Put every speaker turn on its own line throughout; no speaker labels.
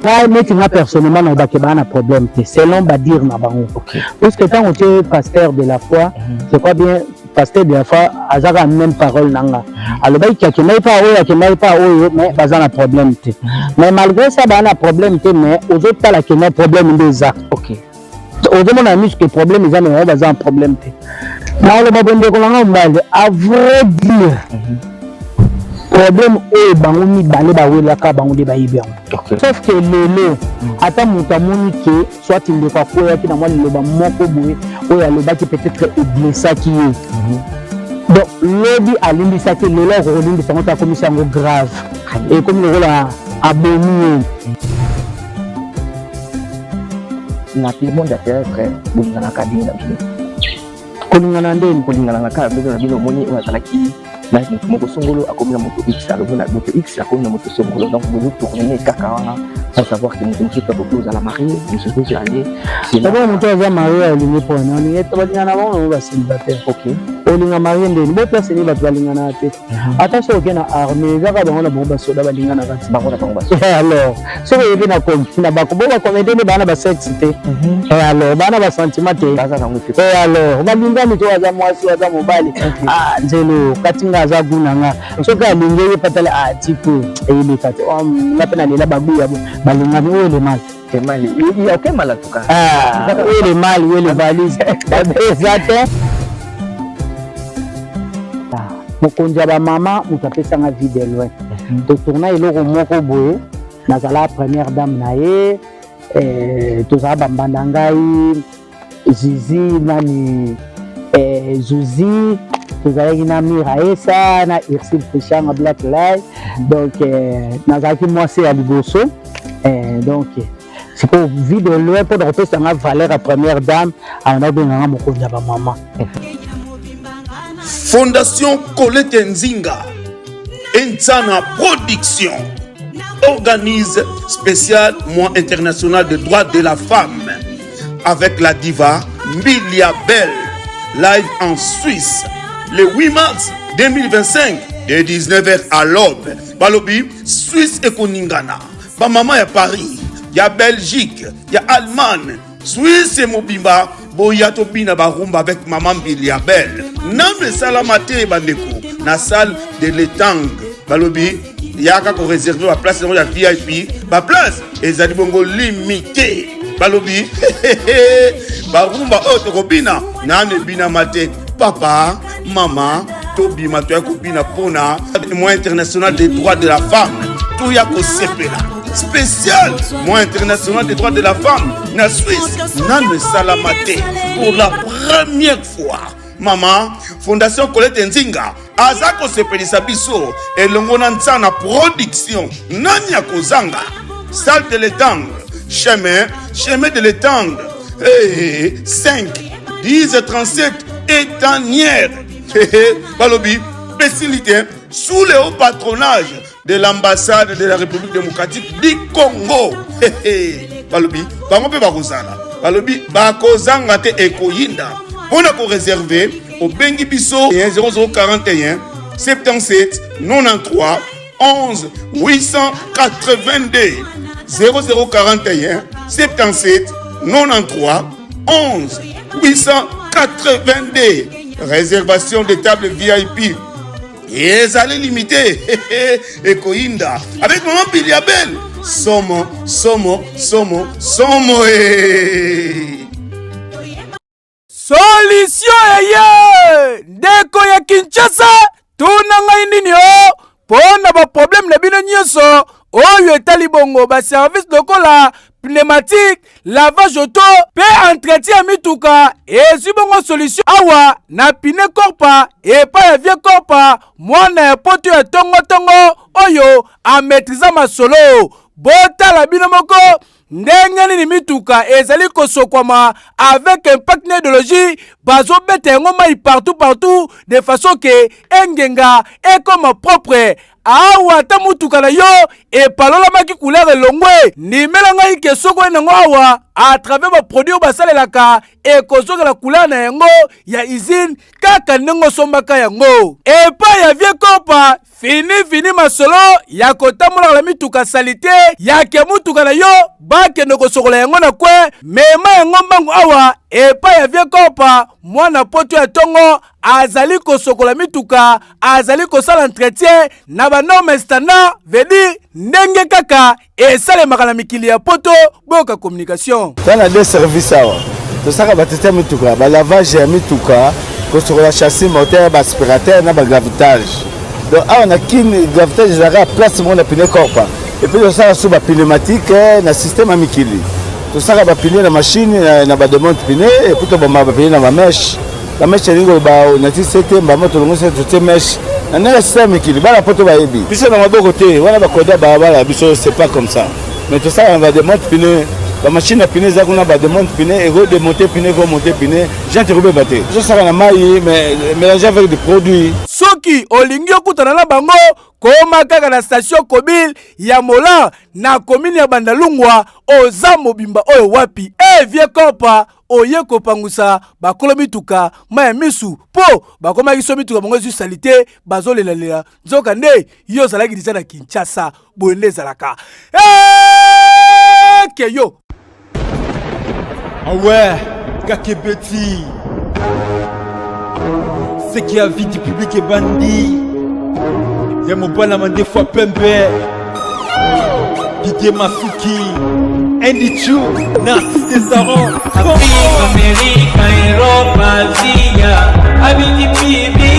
Ngai neti nga personnellement na bake baa na problème te selon ba dire na bango. Puisque ntango te pasteur de la foi, je crois bien pasteur de la foi azaka même parole na nga. Alobaki ke akendaki pa oyo, akendaki pa oyo, mais baza na problème te. Mais malgré ça baa na problème te, mais ozotala ke no problème nde eza. Ozomona na miso ke problème eza, mais bango baza na problème te. Nakoloba boye, ndeko na nga mobali, à vrai dire, problème oyo bango mibale bawelaka, bango nde bayebi yango. Sauf que lelo ata moto amoni ke soit ndeko akweyaki na mwa liloba moko boye oyo alobaki, peut-être eblessaki ye, donc lobi alimbisaki, lelo akokolimbisa yango te, akomisi yango grave, ekomi lokola abomi ye.
Na monde ya théâtre, bolinganaka ndenge na bino?
Kolingana ndeni?
Kolingana na kaka bino na bino. Omoni oyo azalaki na moto moko songolo, akomi na moto X, alobi na moto X, akomi na moto songolo, donc bozo tourner kaka wana sans savoir que moto mosusu akoki ozala marié, mosusu ozala ye.
D'abord, moto aza marié alingi mpona olingi, balingana bango nango bacélibataire. Olinga marié ndeni? Bo place nini bato balinganaka te? Ata soki oke na armée, ezaka bango na bango basoda balinganaka te.
Bango na bango basoda.
Alors soki oyebi na bako bo bacomédien nde baa na basexe te, alors baa na basentiment te.
Baza nango te.
Alors balingani to aza mwasi, aza mobali, ah, nzelo kati nga aza gu na nga, soki alingi ye patale, ah, tipo eyebeka te. Oh, nga mpe nalela bagu ya balingani oyo le mal.
C'est mal, il y a aucun mal en tout cas.
Ah, oyo le mal, oyo le valise eza te. Ah, mokonzi ya bamama, moto apesanga Vie de Loin, totourna eloko moko boye, nazala première dame na ye, tozala bambanda ngai Zizi nani, Zuzi, tozalaki na Mira Esa na Ursule Frishanga Black Light. Donc nazalaki mwasi ya liboso. Donc sikoyo Vie de Loin, mpona kopesanga valeur ya première dame, abanda kobenganga mokonzi ya bamama.
Fondation Colette Nzinga Ensana Production organise spécial mois international des droits de la femme avec la diva Mbilia Bel live en Suisse le 8 mars 2025 de 19h à l'aube. Balobi Suisse ekoningana, bamama ya Paris, ya Belgique, ya Allemagne, Suisse mobimba, boya tobina barumba avec mama Mbilia Bel. Nano esalama te, bandeko, na salle de l'Étang. Balobi yaka koréserver baplace yango ya VIP, baplace ezali bongo limité. Balobi barumba oyo tokobina nano ebinama te. Papa, mama, tobima, toya kobina mpona mois international des droits de la femme, toya kosepela spécial mois international des droits de la femme na Suisse. Nano esalama te, pour la première fois mama Fondation Colette Nzinga aza kosepelisa biso elongo na Ntsana Production. Nani akozanga? Salle de l'Étang, chemin de l'Étang, hey, 5 10 37 Étanière. Balobi esili te, sous le haut patronage de l'ambassade de la République démocratique du Congo. Balobi bango mpe bakozala, balobi bakozanga te, ekoyinda. Mpona koréserver, obengi biso 0041 77 93 11 882, 0041 77 93 11 882. Réservation de table VIP ezali limité. Ekoyinda avec mama Biliabel, somo somo somo somo e.
Solution eye, ndeko ya Kinshasa, tuna ngai nini o mpo na baproblème na bino nyonso oyo etali bongo baservice lokola pneumatique, lavage auto mpe entretien ya mituka. Ezwi bongo solution awa na Pine Korpa, epai ya Vie Korpa, mwana ya poto ya tongotongo oyo amaîtriser masolo. Botala bino moko ndenge nini mituka ezali kosokwama avec impact na idéologie, bazobeta yango mai partout partout de façon ke engenga, ekoma propre. Awa ata mutuka na yo epalolamaki couleur elongwe, ndimela ngai ke soko ye nango awa. à travers baproduit oyo basalelaka ekozongela couleur na yango ya usine kaka ndenge osombaka yango epai ya vie kopa. Fini fini masolo ya kotambolaka na mituka salite yake mutuka na yo bakende kosokola yango na kwe. Mema yango mbangu awa epai ya vie kopa. Mwana poto ya ntongo azali kosokola mituka, azali kosala entretien na banorme standard, veut dire ndenge kaka esalemaka na mikili ya poto. Boyoka communication.
Toza na deux service awa. Tosalaka batete ya mituka, balavage ya mituka, kosokola chassis, moteur, baaspirateur na bagravitage. Donc awa na Kini, gravitage ezalaka place moko na pine corpa. Et puis tosala so bapneumatique na système ya mikili. Tosalaka bapine na machine na bademonte pine, et puis tobamba bapine na bamèche. Bamèche elingi koloba nati sete mbama tolongo sete, totie mèche na ndenge ya système ya mikili. Bana poto bayebi biso na maboko te wana, bakoda balabala biso, c'est pas comme ça. Mais tosala na bademonte pine, bamachine ya pine eza kuna, bademonte pine, ekodemonte pine, ekomonte pine, jante ekobeba te. Tosala na mai mais mélange avec des produits.
Soki olingi okutana na bango, koma kaka na station Kobil ya Mola na komini ya Bandalungwa. Oza mobimba oyo wapi e vie kopa oye kopangusa bakolo mituka mai ya misu mpo bakomaki so mituka bango ezwi salite, bazolelalela, nzoka nde yo ozalaki deja na Kinshasa. Boye nde ezalaka eke yo.
Ah ouais, Kakebeti. Ce qui a vie du public ebandi. Ya mobala mandefu ya pembe. Didier Masuki. Andy Chu, Narcisse Desaron.
Afrique, Amérique, Europe, Asia, Abidi Bibi.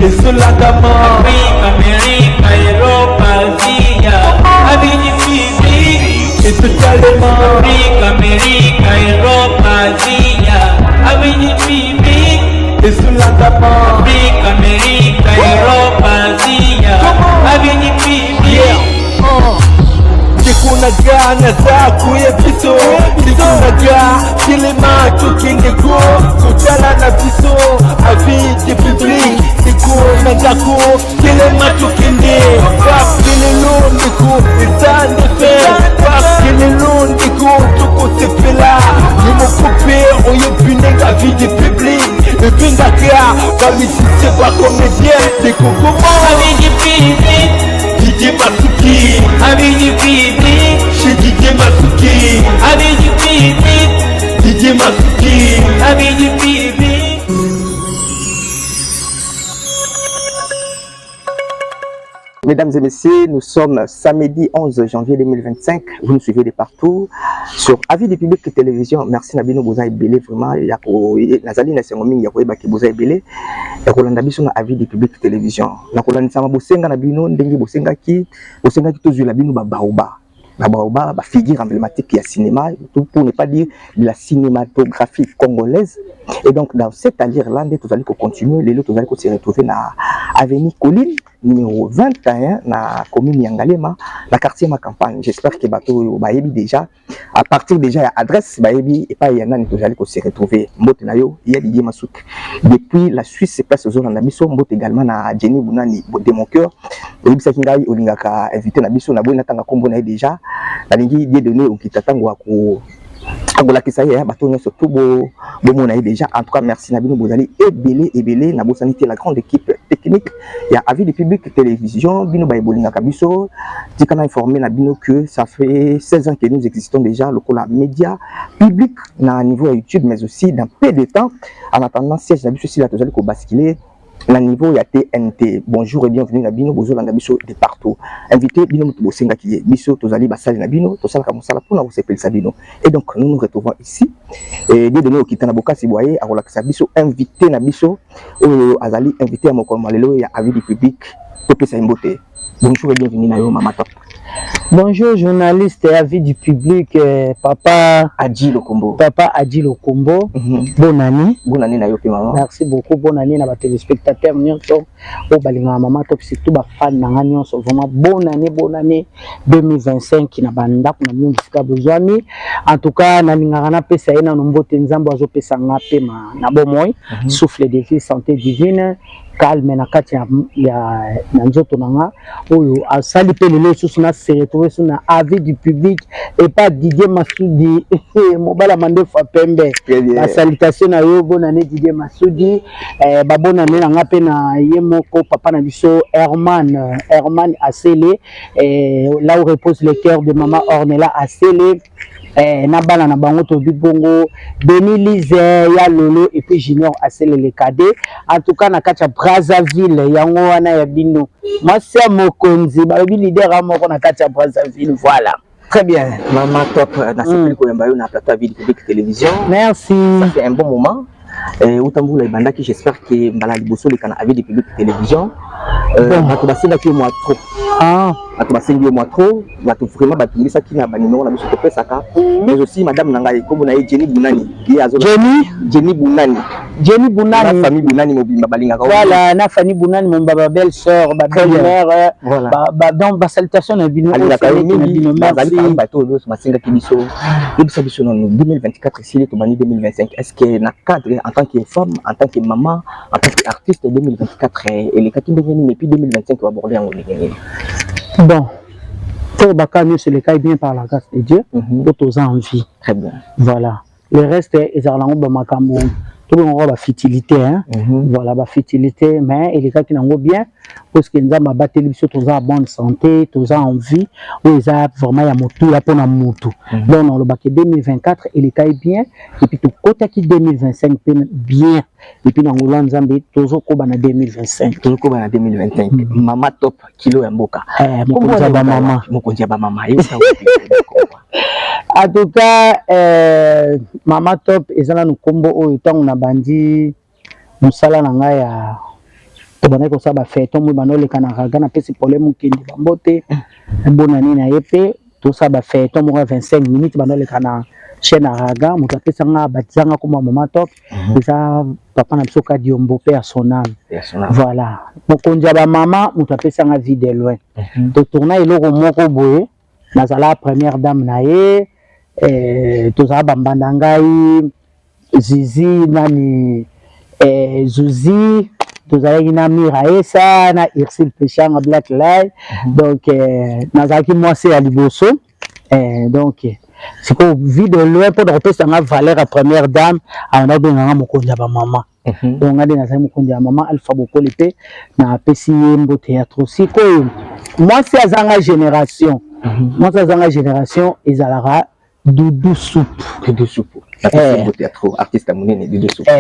Esolakama.
Afrique, Amérique, Europe, Asia, Abidi Bibi.
Etotalema.
Afrique, Amérique, Europe, Asia, Abidi Bibi.
Esolakama.
Afrique, Amérique, Europe, Asia, Abidi Bibi.
Yeah. Ndeko na ga naza koya biso, ndeko na ga telema, tokende ko kotala na biso avis de public. Ndeko na ndako telema, tokende parce que lelo ndeko eza nde fe, parce que lelo ndeko tokosepela. Yo moko mpe oyebi ndenge avis de public ebengaka bamusicien, bacomédien. Ndeko koma
Abidi Bibi.
Didier Masuki.
Abidi Bibi.
Chez Didier Masuki.
Abidi Bibi.
Didier Masuki.
Abidi Bibi.
Mesdames et messieurs, nous sommes samedi 11 janvier 2025. Vous nous suivez de partout sur Avis du Public Télévision. Merci na bino boza ebele vraiment ya ko nazali na sengo mingi ya koyeba ke boza ebele ya kolanda biso na Avis du Public Télévision. Na kolandisama bosenga na bino ndenge bosengaki, bosengaki tozwela bino ba baoba. Ba baoba, ba figure emblématique ya cinéma, tout pour ne pas dire de la cinématographie congolaise. Et donc dans cette allure-là, nde tozali ko continuer, lelo tozali ko se retrouver na avenue Colline numéro 21 na commune ya Ngaliema, na quartier Ma Campagne. J'espère que bato oyo bayebi déjà, à partir déjà ya adresse bayebi epai ya nani tozali ko se retrouver. Mbote na yo ya Didier Masuki depuis la Suisse, place ozolanda biso. Mbote également na Jenny Bunani de mon cœur. Oyebisaki ngai olingaka invité na biso na boyi natanga nkombo na ye déjà. Nalingi Dieudonné Okita ntango ako akolakisa ye, bato nyonso tu bomona ye déjà. En tout cas, merci na bino bozali ebele ebele. Nabosani te la grande équipe technique ya Avis du Public Télévision. Bino baye bolingaka biso, tika na informer na bino que ça fait 16 ans que nous existons déjà lokola média public na niveau ya YouTube, mais aussi dans peu de temps, en attendant siège na biso esila, tozali kobasculer na niveau ya TNT. Bonjour et bienvenue na bino bozolanda biso de partout. Invité bino moto bosengaki ye, biso tozali basali na bino, tosalaka mosala mpona kosepelisa bino. Et donc nous nous retrouvons ici et Dieudonné Okita na bokasi boye akolakisa biso invité na biso oyo azali invité ya mokolo ma lelo ya Avis du Public. Topesa ye mbote. Bonjour et bienvenue na yo, mama Top.
Bonjour journaliste et avis du public, papa
Adji Lokombo.
Papa Adji Lokombo. Bonne année.
Bonne année na yo pe, mama.
Merci beaucoup. Bonne année na ba téléspectateurs nyonso oyo balingaka mama Top, surtout ba fan na nga nyonso. Vraiment bonne année, bonne année 2025 na bandako na bino bisika bozwami. En tout cas, nalingaka napesa ye nano mbote Nzambe azopesa nga pema na bomoi, souffle de vie, santé divine. Calme na kati ya, ya na nzoto na nga oyo asali mpe lelo lisusu na se retrouve su na avis du public epa Didier Masudi, mobala mandefu ya pembe. Basalutation na yo, bonne année Didier Masudi. Babonne année na nga mpe na ye moko papa na biso Herman, Herman Asele, là où repose le cœur de maman Ornella Asele, na bana na bango tobi bongo Denis Lise ya Lolo et puis Junior Asele le cadet. En tout cas, na kati ya Brazzaville, yango wana ya bino mwasi ya mokonzi, balobi leader ya moko na kati ya Brazzaville, voilà.
Très bien, Maman Top, nasepeli koyamba yo na plateau ya Vie Publique Télévision.
Merci.
Ça fait un bon moment. Utambula ebandaki, j'espère que mbala liboso oleka na Avis du Public Télévision. Bato basengaki yo mwa trop. Bato basengi yo mwa trop, bato vraiment batungisaki na banimero na biso topesaka. Mais aussi madame na ngai, kombo na ye Jenny Bunani. Ye azo
Jenny.
Jenny Bunani.
Jenny Bunani.
Na famille Bunani mobimba balingaka.
Voilà, na famille Bunani mobimba, ba belle sœur, ba belle mère.
Voilà.
Ba donc ba salutation na bino.
Alingaka yo mingi, bazali parmi bato oyo nyonso basengaki biso. Yebisa biso nanu, 2024 esili, tobandi 2025. Est-ce que na cadre en tant que femme, en tant que maman, en tant que artiste, 2024 elekaki ndenge nini, et puis 2025 baborde yango ndenge nini?
Bon, tolobaka nyonso elekai bien par la grâce de Dieu, po toza en vie.
Très bien.
Voilà, le reste ezalaka nango bamakambo tobengaka bafutilité, hein? Voilà, bafutilité, mais elekaki nango bien parce que Nzambe abateli biso, toza en bonne santé, toza en vie, oyo eza vraiment ya motuya mpona motu. Donc nalobaki 2024 elekai bien et puis tokotaki 2025 mpe bien et puis na ngolu ya Nzambe tozokoba na 2025.
Tozokoba na 2025. Mama Top, kilo ya mboka.
Mokonzi ya bamama.
Mokonzi ya bamama.
En tout cas, Mama Top eza nanu nkombo oyo ntango nabandi mosala na ngai ya tobandaki kosala bafeuilleton moi banda oleka na raga, napesi problème okende bambote bonani na ye mpe tosala bafeuilleton moko ya 25 minutes banda oleka na chaîne ya raga. Moto apesanga batizanga kombo Mama Top eza papa na biso Kadiombo mpe ya soname. Voilà, mokonzi ya bamama, moto apesanga Vie de Loin. Totourna eloko moko boye, nazala première dame na ye, tozala bambanda ngai Zizi nani, Zuzi, tozalaki na Mira Esa na Ursule Peshanga Black Light. Donc nazalaki mwasi ya liboso. Donc sikoyo Vie de Loin, mpona kopesanga valeur ya première dame, abanda kobenganga mokonzi ya bamama. Donc nga nde nazali mokonzi ya mama Alpha Bokoli mpe napesi ye mbote ya trop. Sikoyo mwasi azanga génération, mwasi azanga génération ezalaka Dudu Supu.
Dudu Supu, napesi mbote ya trop, artiste ya monene Dudu Supu.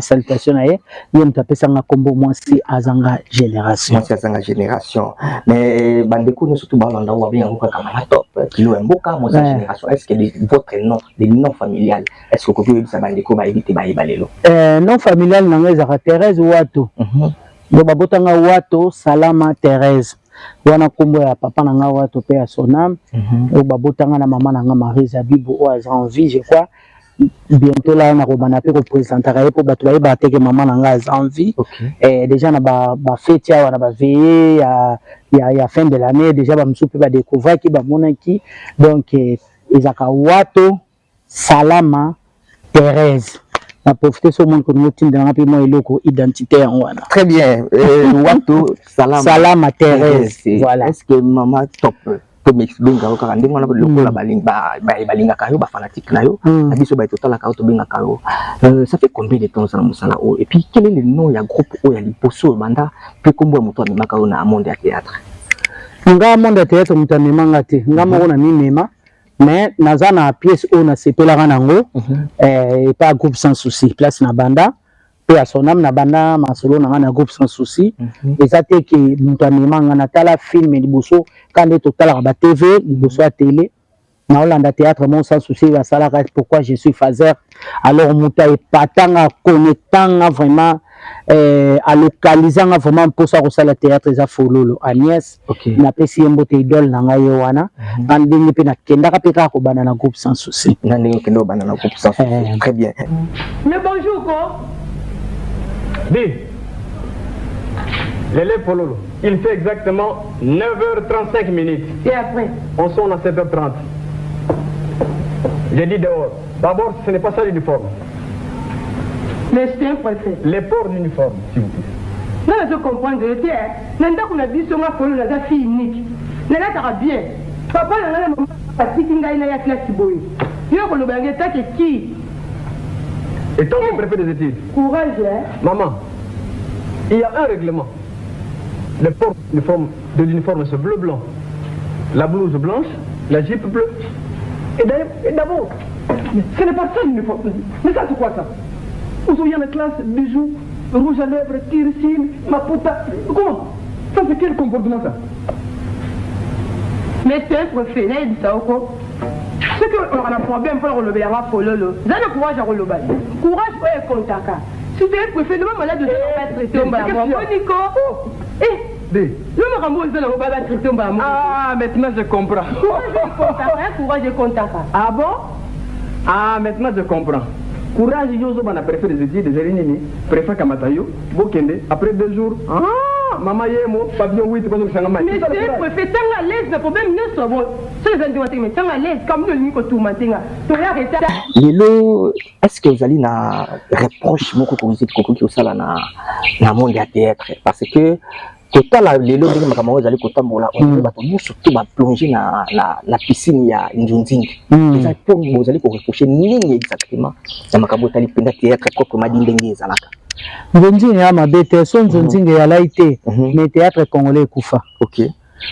Salutation na ye, ye moto apesanga nkombo mwasi azanga génération.
Mwasi azanga génération. Mais bandeko nyonso tu balanda oyo babenga yango kaka Mama Top, kilo ya mboka, mwasi ya génération. Est ce que votre nom, le nom familial, est ce que okoki oyebisa bandeko bayebi te, bayeba lelo?
Nom familial na ngai ezalaka Thérèse Wato. Donc babotanga Wato Salama Thérèse, wana nkombo ya papa na ngai Wato mpe ya sonam, oyo babotanga na mama na ngai Marie Zabibu, oyo aza en vie. Je crois bientôt la nakobanda mpe kopresentaka ye mpo bato bayebaka te ke mama na ngai aza en vie. Déjà na bafeti awa na baveillée ya fin de l'année, déjà bamosusu mpe badécouvraki, bamonaki. Donc ezalaka Wato Salama Thérèse. Na profite so omoni koninga otindelanga mpe mwa eloko identité yango wana.
Très bien. Wato Salama.
Salama Thérèse, voilà.
Est ce que Mama Top tobengaka kaka ndenge wana lokola balingaka yo, bafanatique na yo, na biso baye totalaka yo, tobengaka yo? Ça fait combien de temps ozala mosala oyo, et puis quel est le nom ya groupe oyo ya liboso oyo banda, mpe kombo ya moto amemaka yo na monde ya théâtre?
Nga monde ya théâtre, moto amemanga te, nga moko na mimema. Mais naza na pièce oyo nasepelaka nango epa groupe Sans Souci, place na banda mpe ya sonam na banda masolo na nga na groupe Sans Souci. Eza te ke moto amema nga. Natala film liboso ka nde totalaka ba TV liboso ya télé, naolanda théâtre mo Sans Souci basalaka Pourquoi je suis fazer. Alors moto aepatanga, connectanga vraiment, alokalizanga vraiment mposa kosala théâtre eza Fololo Agnès. Napesi ye mbote, idole na ngai ye wana. Nga ndenge mpe nakendaka mpe kaka kobanda na groupe Sans Souci.
Na ndenge okende obanda na groupe Sans Souci. Très bien.
Mais bonjour, quoi.
Dis, l'élève Fololo, il fait exactement 9h35 minutes.
Et après?
On sonne à 7h30. J'ai dit dehors. D'abord, ce n'est pas ça l'uniforme.
Monsieur préfet.
Les ports d'uniforme, s'il vous plaît.
Nga nazo comprendre yo te eh. Na ndako na biso nga Fololo naza fille unique. Nalataka bien. Papa na nga na mama batiki ngai naya classe boye. Yo okoloba yango etake qui?
Et tant que préfet des études.
Courage eh.
Maman, il y a un règlement. Le port de l'uniforme c'est bleu blanc. La blouse blanche, la jupe bleue. Et d'ailleurs, et d'abord, mais ce n'est pas ça l'uniforme. Mais ça c'est quoi ça Ozoya na classe, bijoux, rouge à lèvres, tire-cils, maputa. Comment Ça c'est quel comportement ça
Mais c'est un préfet, nayebisa yo ko soki ozalaka na problème mpona kolobela nga fololo za na courage ya koloba courage oyo ekontaka si tu es préfet loba malade oza na batraite mbala moko niko eh yo makambo oyo oza nango ba batraite mbala moko.
Ah maintenant je comprends.
Courage ekontaka, courage ekontaka.
Ah bon? Ah maintenant je comprends. Courage yo ozoba na prefet des études ezali nini? Prefet akamata yo bokende après 2 jours ah mama yemo pavillon 8 bazongisa nga mayi.
Mais c'est prefet tanga à l'aise na problème nyonso bon soki eza ndenge te mais tanga à l'aise comme olingi kotourmente nga toya retard.
Lelo est ce que ozali na reproche moko kokoki kosala na na monde ya théâtre parce que kotala lelo ndenge makambo yango ezali kotambola mm. bato nyonso to baplonge na, na, na piscine ya nzonzingi mm. eza mpo bozali koreproche nini exactement na makambo etali mpenza théâtre proprement di ndenge ezalaka
nzonzingi ya mabe te so nzonzingi eyalai te mais théâtre congolais ekufa
okay.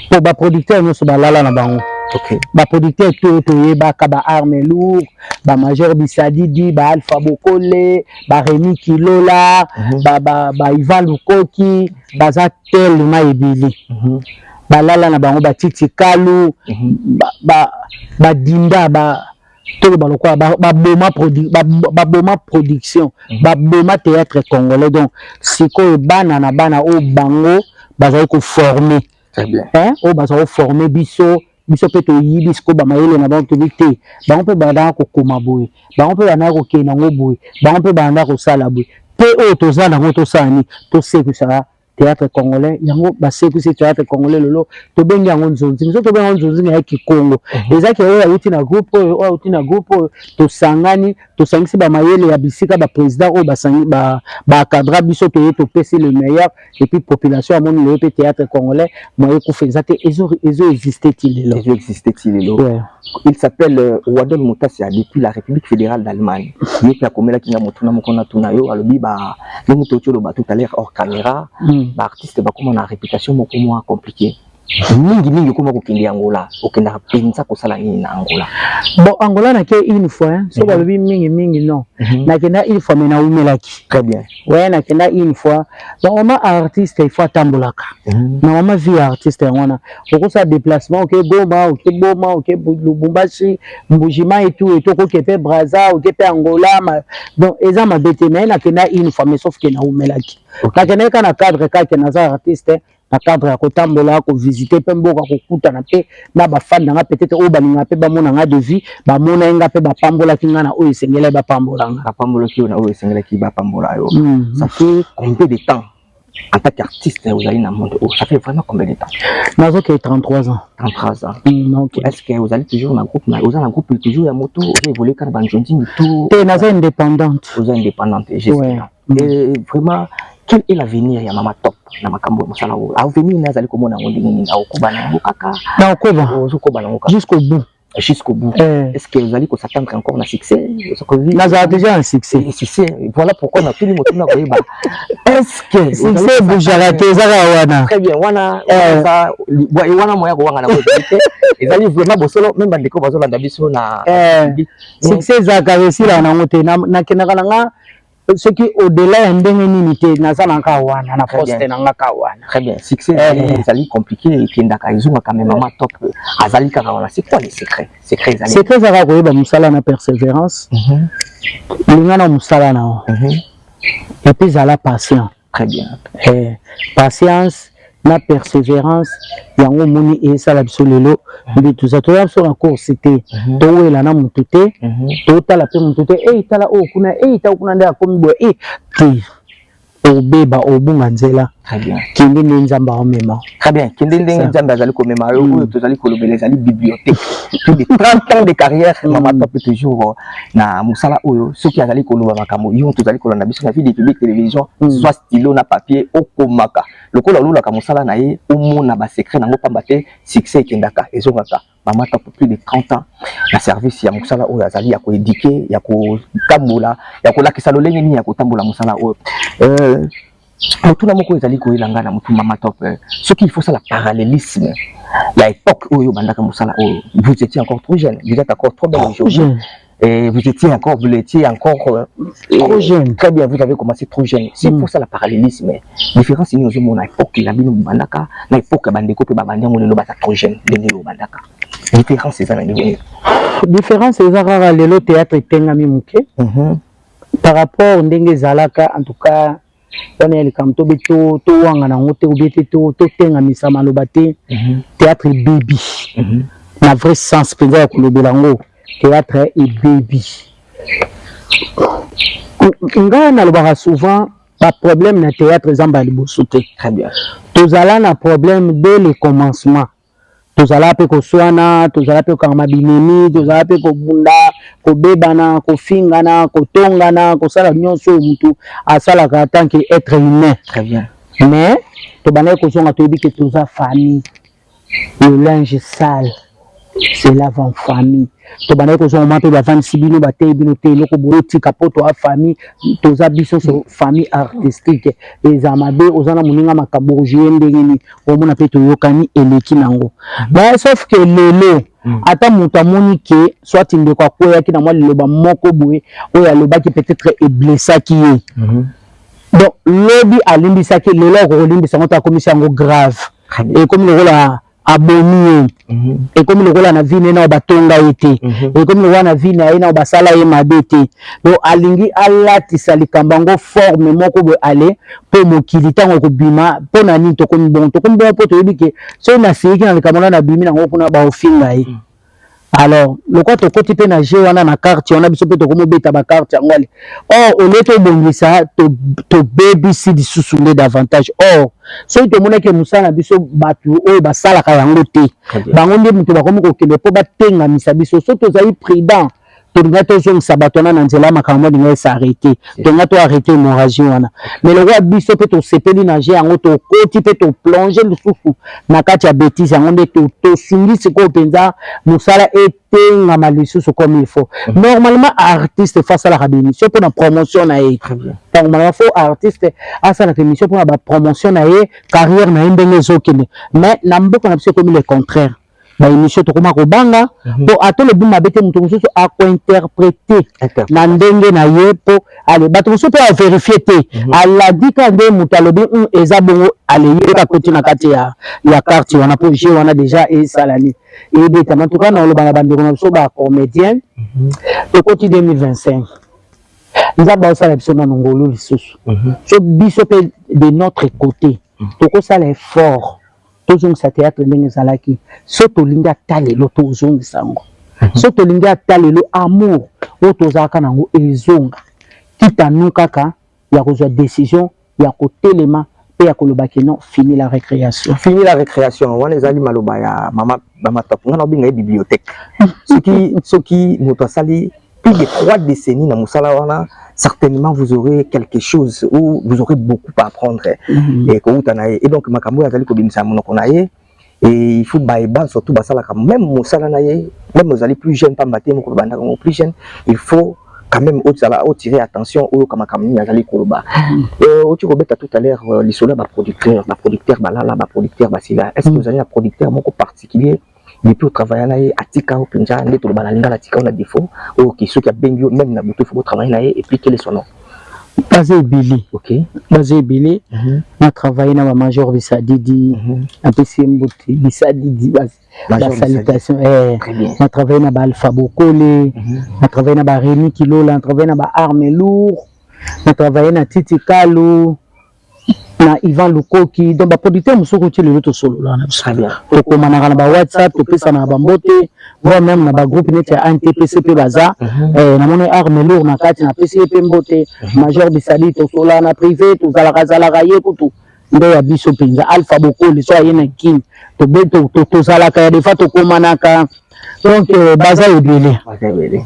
mpo baproducteur nyonso balala na bango
okay.
Baproducteur to toyebaka ba arme lourd, bamajor bisadidi, ba alpha bokole, ba remi kilola, ba ivan lukoki, baza tellement ebele. Balala na bango, batiti kalu, badinda ba toloba lokola baboma baboma production, baboma théâtre congolais. Donc sikoyo bana na bana oyo bango bazali koforme, oyo bazali koforme biso, biso mpe toyibi sikoyo bamayele na bango. Tobi te, bango mpe bandaka kokoma boye, bango mpe bandaka kokende yango boye, bango mpe bandaka kosala boye mpe oyo toza nango tosala nini? Tosekwisaka théâtre congolais. Yango basekwisi théâtre congolais. Lelo tobengi yango nzonzingi. So tobengi yango nzonzingi ya kikongo, ezaki oyo awuti na groupe oyo, oyo awuti na groupe oyo, tosangani, tosangisi bamayele ya bisika baprésident oyo basangi baencadra biso, toye topesi le meilleur et puis population amoni lelo mpe théâtre congolais moye ekufa eza te, ezo existe ti lelo.
Ezo existe ti lelo.
Ouais.
Il s'appelle Wadol Mutasia depuis la République fédérale d'Allemagne. Ye mpe akomelaki nga motuna moko na tuna yo. Alobi ba ndenge toti oloba tout à l'heure hors caméra, baartiste bakóma na réputation moko mwa compliqué mingi mingi, okóma kokende Angola. Okendaka mpenza kosala nini na Angola?
Bon, Angola nake une fois hein. So balobi mingi mingi, non. Nakenda une fois mais naumelaki.
Très bien.
Ouais, nakenda une fois. Normalement artiste il faut atambolaka. Normalement vie ya artiste yango wana, okosala déplacement, oke Goma, oke Boma, oke Lubumbashi, Mbujima et tout et tout, okoke mpe Braza, oke mpe Angola ma... Donc eza mabe te, mais nakenda une fois, mais sauf ke naumelaki. Nakendaki kaka na cadre kaka naza artiste, na cadre ya kotambola, kovisite mpe mboka, kokutana mpe na bafan na nga, peut-être oyo balingaka mpe bamona nga de vie, bamona ye nga mpe bapambolaki nga na oyo esengelaki bapambola nga.
Bapambolaki yo na oyo esengelaki bapambola yo. Ça fait combien de temps en tant qu'artiste ozali na monde oyo? Ça fait vraiment combien de temps?
Nazokei 33 ans.
33 ans.
Ok.
Est ce que ozali toujours na groupe na oza na groupe toujours ya moto, ozo évolue kaka na banzonzingi to?
Te, naza indépendante.
Oza indépendante jusque
Ouais.
là. Et vraiment, quel est l'avenir ya Mama Top na makambo ya mosala oyo? Avenir na azali komona yango ndenge nini? Aokoba na yango kaka?
Nakoba.
Ozokoba na yango kaka?
Jusqu'au bout.
Jusqu'au bout.
Eh.
Est ce que ozali kos'attendre encore na succès?
Nazala déjà na succès.
Succès, voilà pourquoi natuni motuna koyeba est ce que
Succès ebougeaka te, eza kaka wana.
Très bien, wana
Eh.
wana moya kowanga na koyeba te, ezali vraiment bosolo. Même bandeko bazolanda biso na
Eh, succès ezalaka esilaka nango te. Nakendaka na nga soki au-delà ya ndenge nini te, naza na kaka wana na
Très bien.
poste na nga kaka wana.
Très bien. Succès
Eh.
ezali compliqué, ekendaka ezongaka, mais Mama Top azali kaka wana. C'est quoi le secret? Secret ezali?
Secret ezalaka koyeba mosala na persévérance, linga na mosala na yo et puis ezala patient.
Très bien.
Eh, patience na persévérance, yango omoni esala biso lelo nde toza. Toya biso na course te, towela na motu te, totala mpe motu te e tala oyo kuna e tala kuna nde akomi boye e te, obeba, obunga nzela. Kende nde Nzambe aomema.
Très bien, kende ndenge Nzambe azali komema yo. Oyo tozali kolobela ezali bibliothèque, plus de 30 ans de carrière. Mama Top toujours na mosala oyo. Soki azali koloba makambo, yo tozali kolanda biso na Vie de Public Télévision, soit stylo na papier, okomaka lokola olulaka mosala na ye, omona basecret nango, pamba te succès ekendaka ezongaka. Mama Top, plus de 30 ans na service ya mosala oyo azali ya koéduquer, ya kotambola, ya kolakisa lolenge nini ya kotambola mosala oyo. Motuna moko ezali koyela ngai na motu, Mama Top, soki il faut sala parallélisme ya époque oyo obandaka mosala oyo, vous étiez encore trop jeune, vous êtes encore trop belle aujourd'hui et vous étiez encore
trop jeune.
Très bien, vous avez commencé trop jeune. S'il faut ça, la parallélisme, différence nini ozomona époque na bino bandaka na époque ya bandeko mpe babandi yango lelo, baza trop jeune, ndenge oyo bandaka, différence eza na niveau nini?
Différence eza kaka lelo théâtre etengami moke par rapport ndenge ezalaka. En tout cas, wana ya likambo tobe towanga nango te, obie te, totengamisa maloba te. Théâtre ebebi na vrai sens mpenza ya kolobela yango, théâtre ebebi. Ngai nalobaka souvent, baproblème na théâtre eza mbala liboso te.
Très bien.
Tozala na problème dès le commencement, tozala mpe koswana, tozala mpe kokangama binemi, tozala mpe kobunda, kobebana, kofingana, kotongana, kosala nyonso oyo mutu asalaka en tant que être humain.
Très bien.
Mais tobandaki kozonga, toyebi ke toza famille, le linge sale se lave en famille. Tobandaki kozonga mwa mpe bavandisi bino, bateyi bino te eloko boye, otika mpo toa famille, toza biso so famille artistique. Eza mabe oza na moninga makambo ojouer ndenge nini, omona mpe toyokani, eleki nango. Mais sauf que lelo, ata moto amoni ke soit ndeko akweyaki na mwa liloba moko boye oyo alobaki, peut-être eblessaki ye, donc lobi alimbisaki, lelo akokolimbisa yango te, akomisi yango grave, ekomi lokola abomi ye, ekomi lokola na vie na ye nao batonga ye te, ekomi lokola na vie na ye nao basala ye mabe te. Donc alingi alatisa likambo yango forme moko boye, ale mpo mokili ntango ekobima. Mpo na nini tokomi bongo? Tokomi bongo mpo toyebi ke soki nasiliki na likambo wana, nabimi nango kuna, baofinga ye. Alors lokwa tokoti mpe na jeu wana, na carte wana, biso mpe tokomobeta bacarte yango. Ale or au lieu tobongisa, tobebisi lisusu nde davantage. Or soki tomonaki mosala na biso, bato oyo basalaka yango te, bango nde moto bakomi kokende mpo batengamisa biso. So tozali prudent, tolinga tozongisa bato wana na nzela ya makambo, alinga es'arrêter, tolinga toarrêter hémorragie wana. Mais lokola biso mpe tosepeli na jeu yango, tokoti mpe toplonger lisusu na kati ya bétise yango, nde tosungi sikoyo mpenza mosala etengama lisusu comme il faut. Normalement artiste faut asalaka baémission mpona promotion na ye. Normalement faut artiste asalaka émission mpona bapromotion na ye, carrière na ye ndenge ezokende. Mais na mboka na biso ekomi le contraire. Baémission tokoma kobanga mpo ata olobi mabe te, moto mosusu akointerpréter na ndenge na ye, mpo ale bato mosusu mpe avérifier te, alandi kaka nde moto alobi, eza bongo." Ale ye akoti na kati ya carte wana, mpo jeu wana déjà esalani, ebetama. En tout cas, na oloba na bandeko na biso bacomédien, tokoti 2025, Nzambe aosala biso nano ngolu lisusu. So biso mpe de notre côté tokosala effort, tozongisa théâtre ndenge ezalaki. So tolingi ata lelo tozongisa yango, so tolingi ata lelo amour oyo tozalaka nango ezonga, kitanu kaka ya kozwa décision ya kotelema mpe ya koloba ke non, fini la récréation.
Fini la récréation, wana ezali maloba ya mama Top. Nga na obenga ye bibliothèque. Soki moto asali plus de 3 décennies na mosala wana, certainement vous aurez quelque chose ou vous aurez beaucoup à apprendre et kouta na ye. Et donc makambo oyo azali kobimisa monoko na ye, et il faut bayeba surtout basalaka même mosala na ye, même ozali plus jeune, pamba te moko bandaka ngo plus jeune, il faut quand même ozala otirer attention oyoka makambo nini azali koloba. Oti kobeta tout à l'heure lisolo ya baproducteur, baproducteur balala, baproducteur basila. Est ce que ozali na producteur moko particulier, depuis otravaille na ye, atika yo mpenza, nde toloba na lingala, atika yo na défaut, oyo ke soki abengi yo même na butu, il faut botravaille na ye? Et puis quel est son nom?
Baza ebele. Baza ebele. Na travaille na bamajor Bisadidi, napesi ye mbote, Bisadidi, basalutation. Na travaille na baalpha Bokole, na travaille na baremi Kilola, na travaille na baarme lourd, na travaille na Titi Kalu, na Ivan Lukoki. Donc baproducteur mosusu kuti lelo tosolola na biso, tokomanaka na bawhatsapp, topesanaka bambote, voire même na bagroupe neti ya ANTPC mpe baza. Namoni arme lourd na kati, napesi ye mpe mbote. Major Bisali, tosolola na privé, tozalaka zalaka ye kutu. Nde ya biso mpenza Alpha Bokoli so aye na Kin tozalaka ya defa tokomanaka donc euh, baza ebele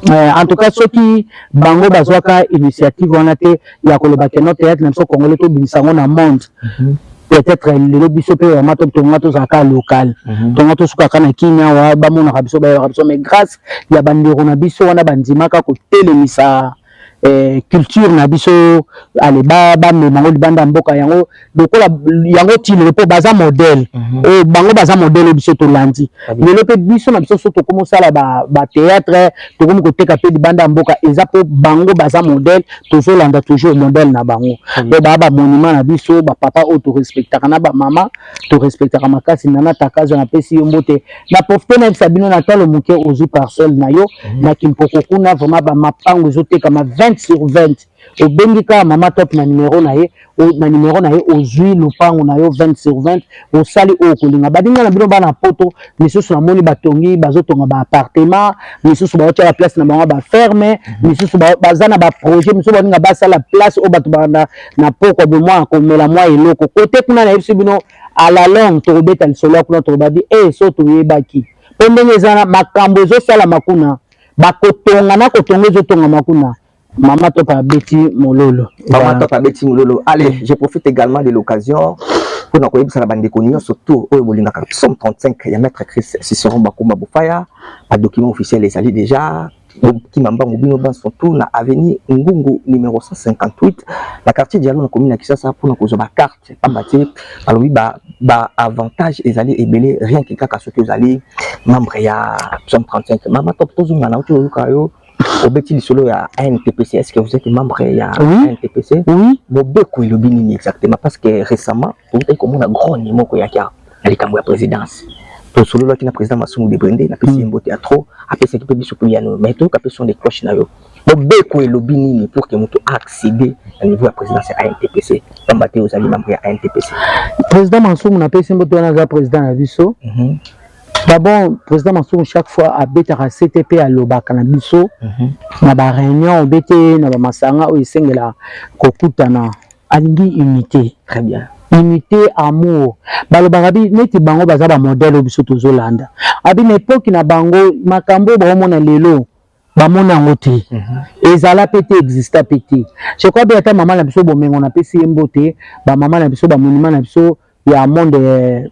euh, en tout cas soki bango bazwaka initiative wana te ya koloba ke no théâtre na biso congolais tobimisa yango na monde mhm. peut-être lelo biso mpe vraiment tonga tozalaka local mhm. tonga tosukaka na kini awa bamonaka biso bayebaka biso mais grâce ya bandeko na biso wana bandimaka kotelemisa eh, culture na biso ale bamema yango libanda ya mboka yango lokola yango ti lelo mpo baza modèle mhm. oyo bango baza modèle oyo biso tolandi lelo mpe biso na biso so tokomi osala batheatre tokomi koteka mpe libanda ya mboka eza mpo bango baza modèle tozolanda toujours modèle na bango mpo baa bamonument na biso bapapa oyo torespectaka na bamama torespectaka makasi nana takazo napesi yo mbote na profite nayebisa bino na talo moke ozwi parcelle na yo mhm. na kimpoko kuna vraiment bamapango ezotekama 20 sur 20 obengi kaka mama top na numero na ye na numero na ye ozwi lopango na yo 20 sur 20 osali oyo okolinga baninga na bino bana poto misusu namoni batongi bazotonga ba appartement misusu baotia ba place na bango ba ferme mhm. misusu baza na ba projet misusu baninga basala place oyo bato banda na pokwa boye mwa komela mwa eloko kote kuna nayebisi bino à la longue tokobeta lisolo ya kuna toloba bi e so toyebaki mpo ndenge eza na makambo ezosalama kuna bakotonga na kotonga ezotongama kuna mama top abeti mololo
mama top abeti mololo allez je profite également de l'occasion mpona koyebisa na bandeko nyonso to oyo bolingaka psaume 35 ya maître Chris Cicéron Bakumba Bofaya badocument officiel ezali déjà bokima mbangu bino banso tout na avenue Ngungu numéro 158 na quartier Dialo na commune ya Kinshasa mpona kozwa bacarte pamba te balobi ba, ba avantage ezali ebele rien que kaka soki ozali membre ya psaume 35 mama top tozonga na oti oyoka yo obeti lisolo ya ANTPC est-ce que vous êtes membre ya
oui.
ANTPC
oui.
mobeko elobi nini exactement parce que récemment toutaki komona grogne moko eyaki na likambo ya présidence tosololaki na président Masumu de Brende napesi ye mbote ya trop apesaki mpe biso mpe yano mais toyoka mpe son de cloche na yo mobeko elobi nini pour que moto accéder na niveau ya présidence ya ANTPC pamba te ozali membre ya ANTPC
président Masumu napesi mbote wana aza président na biso mm -hmm. D'abord, président Masumu chaque fois abetaka CTP alobaka na biso mm -hmm. na ba réunion obete na ba masanga oyo esengela kokutana alingi unité.
Très bien.
Unité, amour. Balobaka bi neti bango baza ba modèle oyo biso tozolanda. Abi na époque na bango makambo oyo baomona lelo bamona yango te mhm. ezala pe te exista pe te je crois bien ata mama na biso bomengo napesi ye mbote bamama na biso bamonima na biso ya monde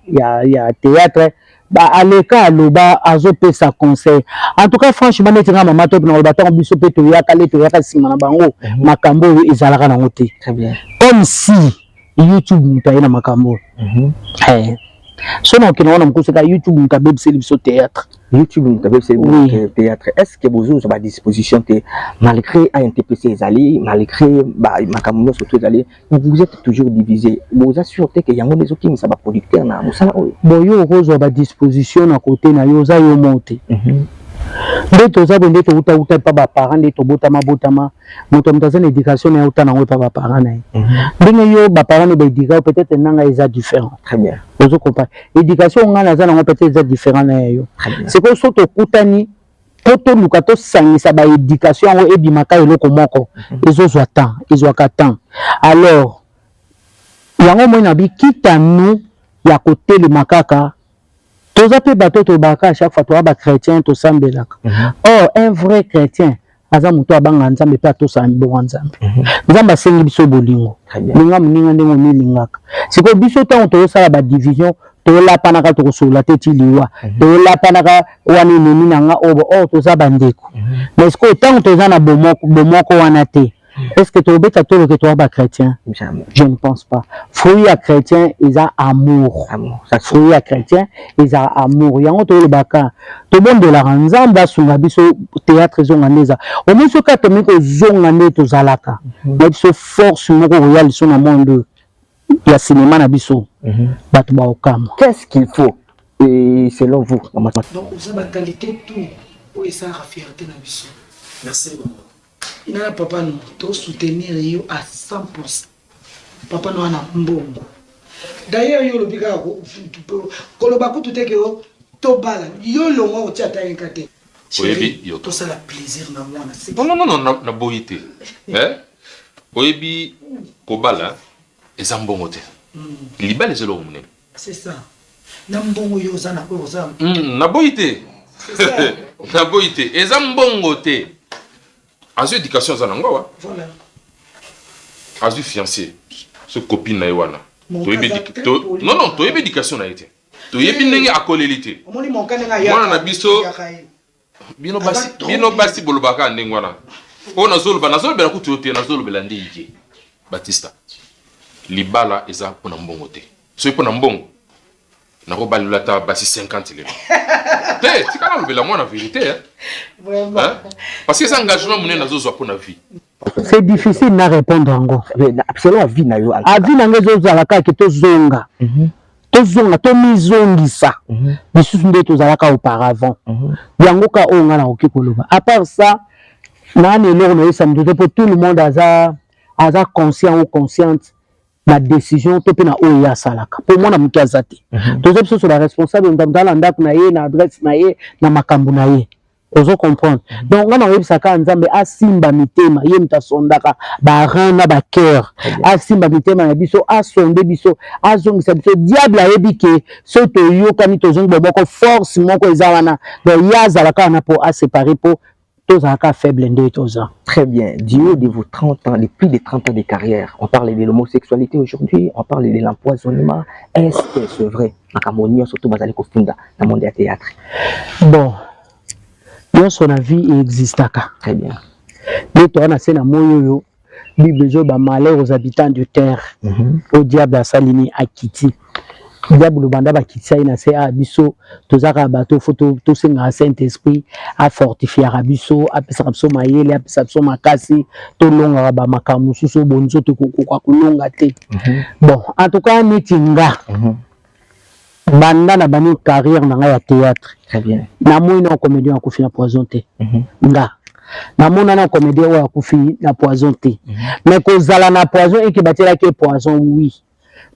ya, ya théâtre ba aleka aloba azopesa conseil en tout cas franchement neti nga mama top na koloba ntango biso mpe toyaka le toyaka nsima na bango mhm. makambo oyo ezalaka nango te comme si youtube moto aye na makambo oyo mhm. eh. so na okende wana mokosi kaka youtube moto abebiseli biso théâtre
youtube moto abebiseli biso théâtre est ce que bozozwa badisposition te malgré antpc ezali malgré makambo nyonso to ezali vous êtes toujours divisé boza sûr te ke yango nde ezokimisa baproducteur na mosala oyo
bon yo okozwa badisposition na kote na yo oza yo moko te mhm. nde toza boye nde toutauta epa baparent nde tobotama botama moto ya moto aza na éducation na ye auta nango epa baparent na ye mhm. ndenge yo baparent no baéduka yo peut-être nanga eza différent ozo comprendre éducation ngai naza nango peut-être eza différent na ya yo sikoyo so tokutani mpo toluka tosangisa ba education yango ebimaka eloko moko mhm. ezozwa temps ezwaka temps alors yango moi na bikita nous ya kotelema kaka toza mpe bato tolobaka à chaque fois toza ba chrétien tosambelaka mhm. or un vrai chrétien aza moto abanga nzambe mpe atosaka mibongo ya nzambe mhm. nzambe asengi biso bolingo linga moninga ndenge omilingaka sikoyo biso ntango tozosala badivision tolapanaka tokosolola te ti liwa mhm. tolapanaka wana enemi na nga oyo or toza bandeko mhm. mais sikoyo ntango toza na bomoko wana te est ce que tobeta tolo ke toza ba chrétien je ne pense pas fruit ya chrétien eza amour fruit ya chrétien eza amour yango tolobaka tobondelaka nzambe asunga biso théâtre ezonga nde eza omoni soki atomi kozonga nde tozalaka mhm. na biso force moko koya liso na monde oyo ya cinéma na biso mhm. bato baokamwa
qu'est-ce qu'il faut et selon vous
donc oza baqualité tout oyo esalaka fierté na biso
merci mama
Nga na papa no to soutenir yo à 100%. Papa no ana mbongo. D'ailleurs yo olobi kaka koloba kutu te ke tobala yo longwa kotia ata yenka te.
Oyebi yo
tosala plaisir na mwana.
Non non non non naboyi te. Eh? Oyebi kobala eza mbongo te. Libala eza eloko monene.
C'est ça. Na mbongo yo oza na oyo oza.
Naboyi te. Naboyi te. Eza mbongo te. Azwi éducation aza nango awa.
Voilà.
Azwi fiancé. So copine na ye wana. Toyebi non non toyebi éducation na ye te. Toyebi ndenge akoleli te.
Omoni monka ndenge ayaka.
Mwana na biso bino basi bino basi bolobaka ndenge wana. Oyo nazoloba nazolobela kutu yo te nazolobela nde ye. Batista. Libala eza mpona mbongo te. Soki mpona mbongo nakobalela ata basi 50 lelo. Te tika nalobela mwana vérité hein? Hein? Parce que eza engagement monene nazozwa mpona vie.
C'est difficile na répondre yango.
Selon avis na yo.
Avis na nga ezozala kaka ke tozonga. Tozonga tomizongisa lisusu nde tozalaka auparavant. Yango ka oyo nga nakoki koloba. À part ça, naa na eloko nayebisa moto te mpo tout le monde aza aza conscient ou consciente na décision to mpe na oyo ye asalaka mpo mwana moke aza te. Toza biso so ba responsable, moto aza na ndako na ye, na adresse na ye, na makambo na ye. Ozo comprendre? Donc nga nakoyebisa kaka Nzambe asimba mitema, ye moto asondaka ba rein na ba cœur, asimba mitema na biso, asonde biso, azongisa biso. Diable ayebi ke soki toyokani tozongi bomoko, force moko eza wana, donc ye azala kaka na po asepare po tozalaka faible nde toza.
Très bien. Du haut de vos 30 ans, de plus de 30 ans de carrière, on parle de l'homosexualité aujourd'hui, on parle de l'empoisonnement. Est-ce que c'est vrai? Makambo nyonso to bazali kofunda na monde ya théâtre.
Bon, nyonso na vie existaka.
Très bien.
Nde toza na se na moi oyo Bible ezoba malheur aux habitants de terre. Au diable asali nini akiti. Diable banda bakitisa ye na se a biso tozaka bato fo tosengaka Saint-Esprit afortifiaka biso, apesaka biso mayele, apesaka biso makasi, tolongaka ba makambo mosusu oyo bonzoto ekokoka kolonga te. Bon, en tout cas neti nga banda na bani carrière na nga ya théâtre.
Très bien.
Namoni na comédien akufi na poison te. Nga namona na comédien oyo akufi na poison te. Mais kozala na poison eke batielaki ye poison, oui.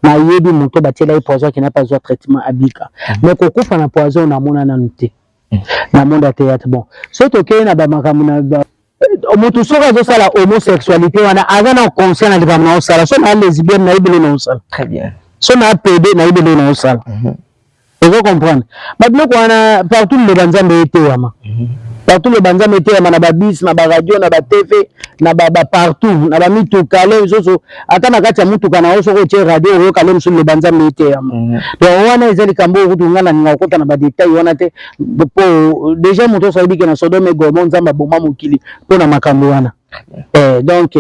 Nayebi moto batiela ye poison akenda mpe azwa traitement abika. Mais kokufa na poison namona nanu te na monde ya théâtre. Bon, soki tokei na bamakambo na ba moto soki azosala homosexualité wana aza na conscient na likambo na osala. So na lesbienne nayebi eloko na osala.
Très bien.
So na PD nayebi eloko na osala. Ozo comprendre? Ba biloko wana partout liloba Nzambe eteyama. Partout liloba Nzambe eteyama na ba bus, na ba radio, na ba TV, na ba, ba partout, na ba mituka le mosusu ata na kati ya mutuka na yo soki otie radio oyoka le mosusu liloba Nzambe eteyama. Donc wana eza likambo oyo kutu nga nalinga kokota na ba detail wana te po déjà moto nyonso ayebi ke na Sodome et Gomorrhe Nzambe aboma mokili mpo na makambo wana. Donc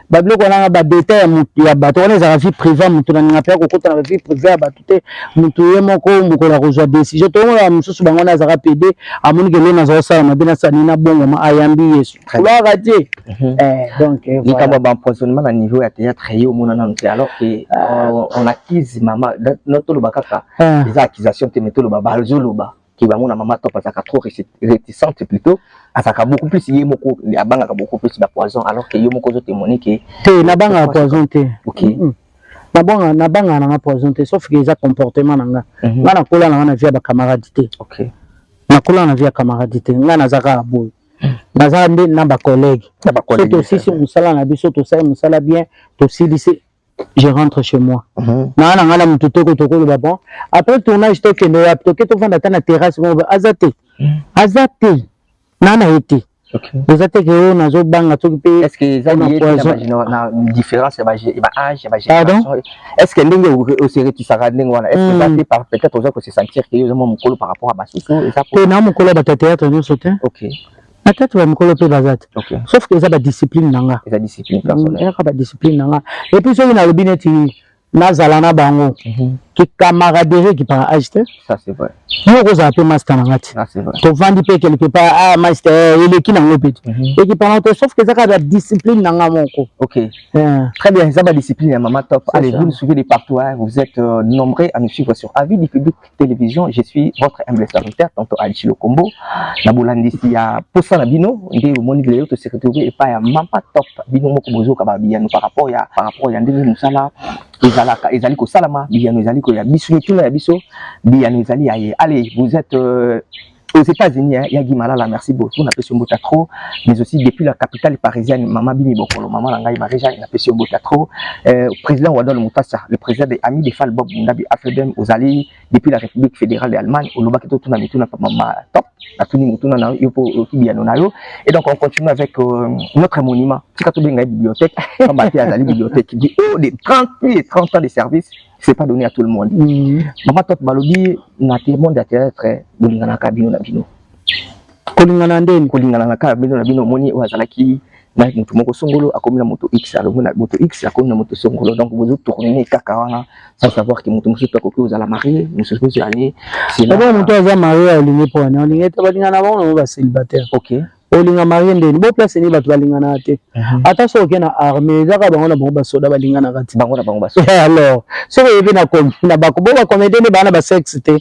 ba biloko wana ba detail ya mutu ya bato wana ezalaka vie privée ya mutu, nalinga mpe kokota na ba vie privée ya bato te. Mutu ye moko mokolo akozwa décision tomonaka mosusu bango wana azalaka pede amoni ke lelo naza kosala mabe nasala nini nabongama ayambi Yesu. Gloire à Dieu. Donc voilà.
Likambo ya ba empoisonnement na niveau ya théâtre ye omona nanu te alors que on accuse mama no toloba kaka eza accusation te mais toloba bazoloba ke bango na mama top azalaka trop réticente plutôt azalaka beaucoup plus ye moko abangaka beaucoup plus ba poison alors que yo moko ozo témoigner ke
te nabangaka poison te.
Ok.
Nabanga nabangaka nanga poison te sauf que eza comportement na nga. Nga nakola nanga na vie ya ba camarade te.
Ok.
Nakola na vie ya camarade te. Nga naza kaka boye. Naza nde na ba collègue.
Na ba collègue.
Soki tosisi mosala na biso tosali mosala bien tosilisi je rentre chez moi. Na na nga na mutu te ko tokoloba bon après tournage tokende wapi toke tovanda ata na terrasse moko aza te. Aza te. Na na ye te. Eza te ke oyo nazobanga soki mpe
Est-ce que eza
mpona
lié te na
poison.
ba na différence ya ba ba âge ya ba
Pardon?
génération? Est-ce que ndenge ose retisaka ndenge wana est-ce que eza te par peut-être oza ko se sentir que yo oza mwa mokolo par rapport à basusu eza
Te na mokolo ya bato ya théâtre nyonso te.
Ok.
Na théâtre ba mikolo mpe baza te.
Ok.
Sauf que eza ba discipline na nga.
Eza discipline personnelle.
Ezaka ba discipline na nga. Et puis soki nalobi neti nazala na bango ki camaraderie ekipaka âge te.
Ça c'est vrai.
Yo okozala mpe master na nga te.
Ça c'est vrai.
Tovandi mpe quelque part ah master eleki nango mpe te. Ekipaka te sauf que eza kaka ba discipline na nga moko.
Ok. Très bien, eza ba discipline ya Mama Top.
C'est
Allez,
ça.
vous nous suivez de partout, hein. Vous êtes nombreux à nous suivre sur Avis du Public Télévision. Je suis votre humble serviteur, Tonton Alichi Lokombo. Na bolandisi ya posa na bino, nde omoni lelo to se retrouver epai ya Mama Top. Bino moko bozoka ba biyano par rapport ya ndenge mosala ezalaka, ezali kosalama, biyano ezali koya biso, mituna ya biso, biyano ezali ya ye. Allez, vous êtes Aux États-Unis, hein, Yagi Malala, merci beaucoup, napesi yo mbote trop. Mais aussi depuis la capitale parisienne, Mama Bimi Bokolo, Maman Langai Marie-Jeanne, napesi yo mbote trop. Président Wadol Mutassa, le président des Amis des Fal Bob Mundabi Afedem, Ozali, depuis la République fédérale d'Allemagne, Olobaki to tuna mituna mama top, atuni mutuna na yo po biyano na yo. Et donc on continue avec notre monument, tika tobenga bibliothèque, pamba te azali bibliothèque du haut de 30 plus de 30 ans de service, c'est pas donné à tout le monde. Mama Top, balobi na te monde ya théâtre bolinganaka bino na bino.
Kolingana ndeni?
Kolingana kaka bino na bino. Omoni oyo azalaki na moto moko songolo akomi na moto x, alongo na moto x, akomi na moto songolo. Donc bozotourne kaka wana sans savoir que moto mosusu akoki kozala marié, mosusu ozali.
Ebo moto aza marié alingi mpo wana olingi ete balingana bango nango bacélibataire. Olinga marié ndeni? Bo place nini bato balinganaka te? Ata soki oke na armée, ezaka bango na bango basoda balinganaka te.
Bango na bango basoda.
Alors soki oyebi na na bako bo bacomédien nde baa na basexe te.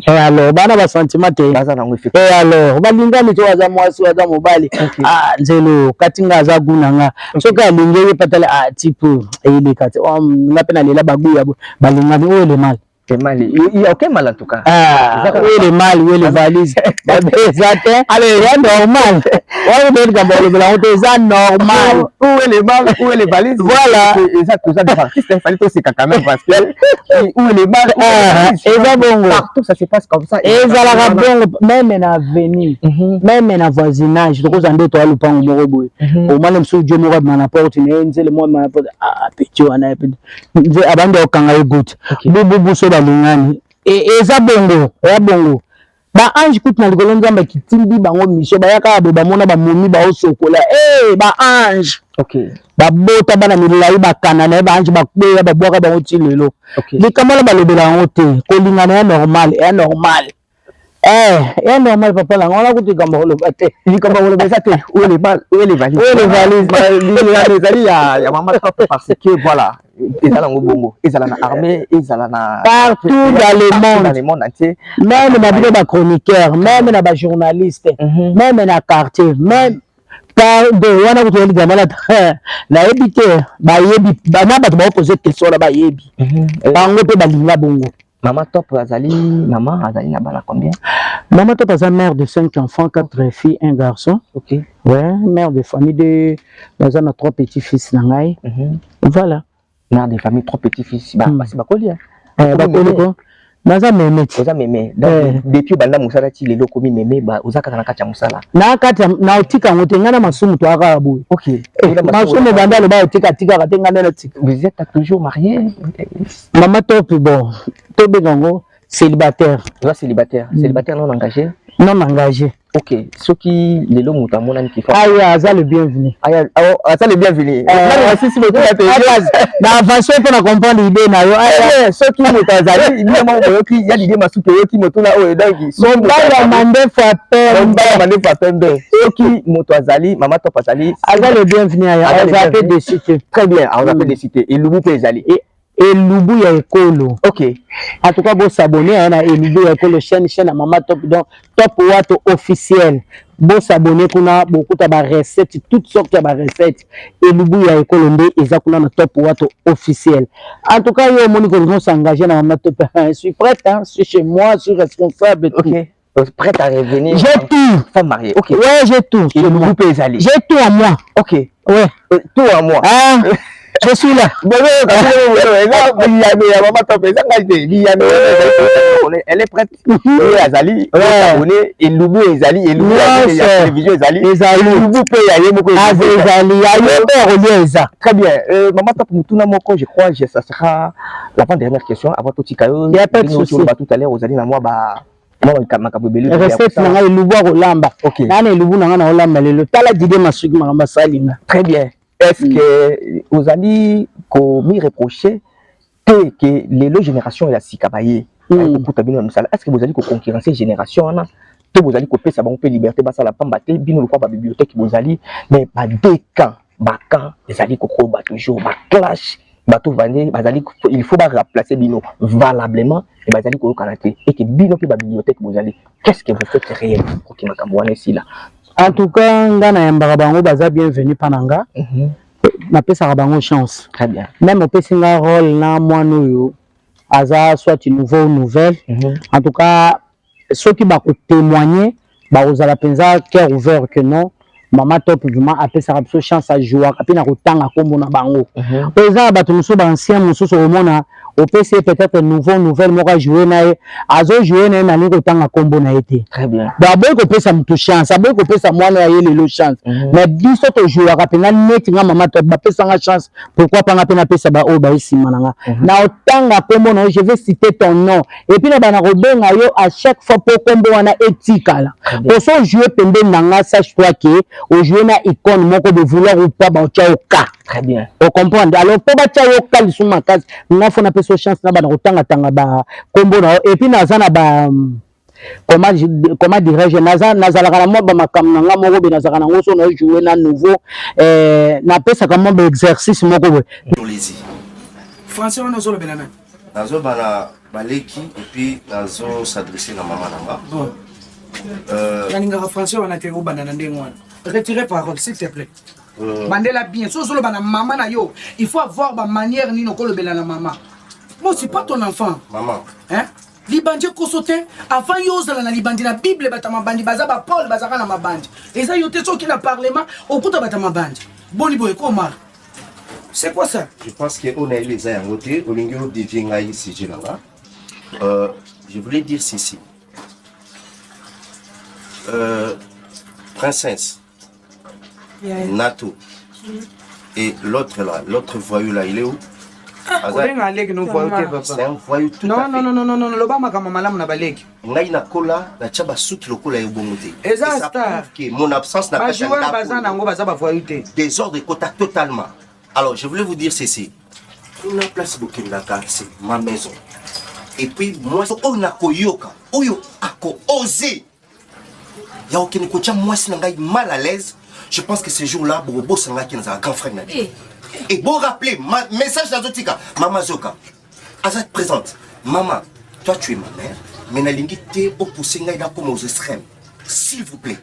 Alors baa na basentiment te.
Baza nango.
Et alors balingani te, aza mwasi, aza mobali. Ah, nzelo kati nga aza gu na nga, soki alingi ye patala, ah, type eyeleka te. Oh, nga mpe nalela bagu ya balingani oyo le mal.
C'est mal. Il y a aucun mal en tout cas.
Ah, où est le mal, où est le valise? Eza te.
Allez,
eza normal. Wana oyebi likambo olobela yango te, eza normal.
Où est le mal, où est le valise?
Voilà.
Et ça, tout ça, des artistes, il fallait aussi quand même parce que où est le mal, où est le valise?
Eza bongo.
Partout, ça se passe comme ça.
Ezalaka bongo, même na avenue, même na voisinage. Tokozala nde toya lupango moko boye, omwana mosusu dio moko abima na porte na ye, nzele moko abima na porte. Ah, petit wana abandi okanga ye goutte bububu so balingani. Eza bongo, eya bongo. Baange kutu na likolo, Nzambe akitindi bango mission, bayaka boye, bamona bamomi baosokola e baange babota bana milai, bakana na ye, baange bakweya, babwaka bango ti lelo. Likambo wana balobela yango te. Kolingana ya normal, eya normal, ya normal, papa nanga. Wana kutu likambo koloba te.
Likambo koloba eza te. Où est le mal, où est le valise?
Où est le valise?
Ezali ya mama Top parce que voilà, ezala yango bongo, ezala na armée, ezala na
partout dans le monde.
Dans le monde entier.
Même na bino bachroniqueur, même na bajournaliste, même na quartier, même pardon wana kutu likambo wana nayebi te. Bayebi na bato baopose question wana, bayebi bango mpe balinga bongo.
Mama Top azali mama, azali na bana combien?
Mama Top aza mère de cinq enfants, quatre filles, un garçon. Ouais, mère de famille de baza na trois petits fils na ngai. Voilà.
Mère de famille, trois petits fils, basi bakoli?
Bakoli ko, naza meme ti.
Oza meme. Donc depuis banda mosala ti lelo okomi meme, oza kaka na kati ya mosala?
Na kati na otika yango te. Ngai na masumu toyaka boye. Masumu banda aloba otika, tikaka te, ngai nde natika.
Vous êtes toujours marié?
Mama Top, bon, tobenga yango célibataire.
Oza célibataire, célibataire non engagé?
Non engagé.
Ok, soki lelo moto amonani kifa?
Aya, aza le bienvenu.
Aya, aza le bienvenu.
Na avance mpo na comprendre idée na yo.
Soki moto azali bino moko boyoki ya Didie Masuki, oyoki motuna oyo, donc
mobali ya mandefu ya pembe.
Mobali ya mandefu ya pembe, soki moto azali, Mama Top azali.
Aza le bienvenu, aya, aza pe déçu te.
Très bien, aza pe déçu te. Elubu mpe ezali.
Elubu ya Ekolo.
Ok.
En tout cas bosabone aya na Elubu ya Ekolo, chaîne ya Mama Top, donc Top Wato Officiel. Bosabone kuna, bokuta barecette, toutes sortes ya barecette. Elubu ya Ekolo nde eza kuna na Top Wato Officiel. En tout cas yo omoni kolingi osengage na Mama Top, je suis prête, hein, je suis chez moi, je suis responsable.
Ok, prête à revenir?
J'ai tout.
Femme mariée, ok.
Ouais, j'ai tout.
Elubu mpe ezali.
J'ai tout en moi.
Ok.
Ouais.
Tout en moi.
Ah, je suis là.
Biyano ya Mama Top eza ngai te. Biyano, elle est prête, ye azali abonné. Elubu ezali, elubu ya télévision ezali.
Ezali.
Elubu mpe ya ye moko.
Ezali, ya ye mpe akolia eza.
Très bien. Mama Top, mutuna moko, je crois ça sera l'avant dernière question avant totika yo.
Y a pas de souci.
Tout à l'heure ozali na mwa ba makambo ebele.
Recette na ngai, elubu akolamba nana, elubu na ngai na olamba lelo. Tala Dide Masuki, makambo asalinga.
Très bien. Est-ce que ozali komi reprocher te ke lelo génération ya sika baye kokuta bino na mosala, est ce que bozali koconcurrencer génération wana to bozali kopesa bango mpe liberté basala? Pamba te bino lokwa babibliothèque bozali, mais badeux camps, bacamp ezali kokoba toujours baclash. Bato vande bazali, il faut baremplacer bino valablement, et bazali koyokana te. Et que bino mpe babibliothèque bozali, qu'est-ce que vous faites réellement pour que makambo wana esila?
En tout cas nga nayambaka bango, baza bienvenu mpa na nga. Napesaka bango chance.
Très bien.
Même opesi nga rôle na mwana oyo aza soit nouveau ou nouvelle, en tout cas. soki bako témoigner bakozala mpenza cœur ouvert que non, mama Top vraiment apesaka biso chance, ajouaka mpe na kotanga nkombo na bango. Oyo eza na bato mosusu, baancien mosusu, omona opesi ye peut-être nouveau nouvelle moko, ajoue na ye, azojoue na ye, nalingi kotanga nkombo na ye te.
Très bien.
Donc aboyi kopesa motu chance, aboyi kopesa mwana ya ye lelo chance. Mais biso tojouaka mpenza neti nga mama Top, bapesanga chance, pourquoi panga mpe napesa baoyo baye nsima na nga. Na otanga nkombo na yo, je vais citer ton nom et puis na bana kobenga yo à chaque fois mpo nkombo wana etikala. Poso ojoue pembeni na nga, sache toi que ojoue na icône moko, de vouloir ou pas, baotya yo ka.
Très bien.
Ocomprendre? Alors mpo batya yo ka lisusu makasi, nga fo napesa yo chance na bana kotangatanga bakombo na yo. Et puis naza na ba, comment dirais-je, naza nazalaka na mwa bamakambo na nga moko boye, nazalaka nango so najoue na nouveau, napesaka mwa baexercice moko boye.
Tolezi.
Français wana ozolobela nani?
Nazoba na baleki et puis nazo s'adresser na mama na nga.
Bon. Nalingaka français wana te, obanda na ndenge wana. Retire parole, s'il te plaît. Bandela bien. So ozoloba na mama na yo, il faut avoir bamanière nini okolobela na mama. Moi, c'est pas ton enfant.
Mama.
Hein? Libandi ekoso te. Avant yo ozala na libandi, na Bible bato ya mabandi baza, bapaul bazalaka na mabandi. Eza yo te. Soki na parlement okuta bato ya mabandi, boni boye komar, c'est quoi ça?
Je pense que oyo nayebi eza yango te. Olingi odévier ngai sujet na nga. Je voulais dire ceci, princesse Nato et l'autre là, l'autre voyou là, il est où?
Obenga aleki no voyou te, papa.
C'est un voyou tout
non
à fait.
Non, non, non, non, loba makambo malamu na baleki.
Ngai nakola natya basuki lokola yo bongo te.
Eza
Et ça
star.
prouve que mon absence na kati ya
bajoueur
ndako,
baza nango, baza bavoyou te.
Désordre ekota totalement. Alors je voulais vous dire ceci: kuna place bokendaka, c'est ma maison. Et puis mwasi oyo nakoyoka oyo ako-ose ya kokende kotia mwasi na ngai mal à l'aise, je pense que ce jour là bokobosangaki nazala grand frère na bino. Et bon, rappeler ma message nazotika, mama Zoka aza présente. Mama, toi tu es ma mère, mais nalingi te opousse ngai nakoma aux extrêmes, s'il vous plaît.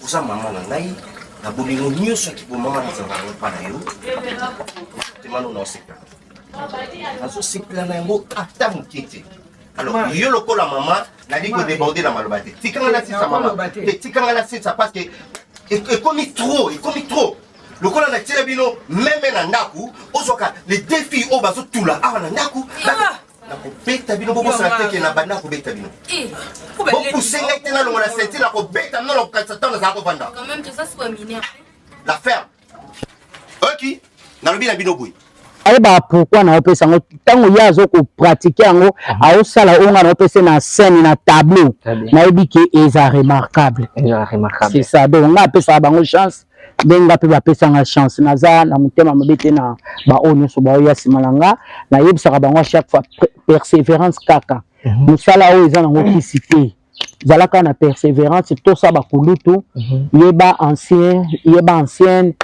Oza mama na ngai na bolingo nyonso ya kibomama, nazala yango mpa na yo temano na osepela, nazosepela na yango ata moke te. Alors yo lokola mama, nalingi kodéborde na maloba te. Tikanga nasisa, mama te, tikanga nasisa, parce que ekomi trop, ekomi trop. Lokola natiela bino meme na ndako, ozwaka les deux filles oyo bazotula awa na ndako, nakobeta bino. Bobosana teke na banda kobeta bino. Bopuse ngai te nalongola ceinture, nakobeta bino, nakokanisa ntango nazala kovanda la ferme. Oki nalobi na bino boye.
Ayebaka pourquoi naopesa yango. Ntango ye azo kopratiquer yango, aosala oyo nga naopesa na scène, na tableau, nayebi ke eza remarquable. C'est ça. Donc nga apesaka bango chance ndenge nga mpe bapesanga chance. Naza na motema mabe te na baoyo nyonso baoya nsima na nga. Nayebisaka bango à chaque fois, persévérance kaka. Mosala oyo eza nango kisi te, zalaka na persévérance. Tosa bakulutu, yeba ancien, yeba ancienne,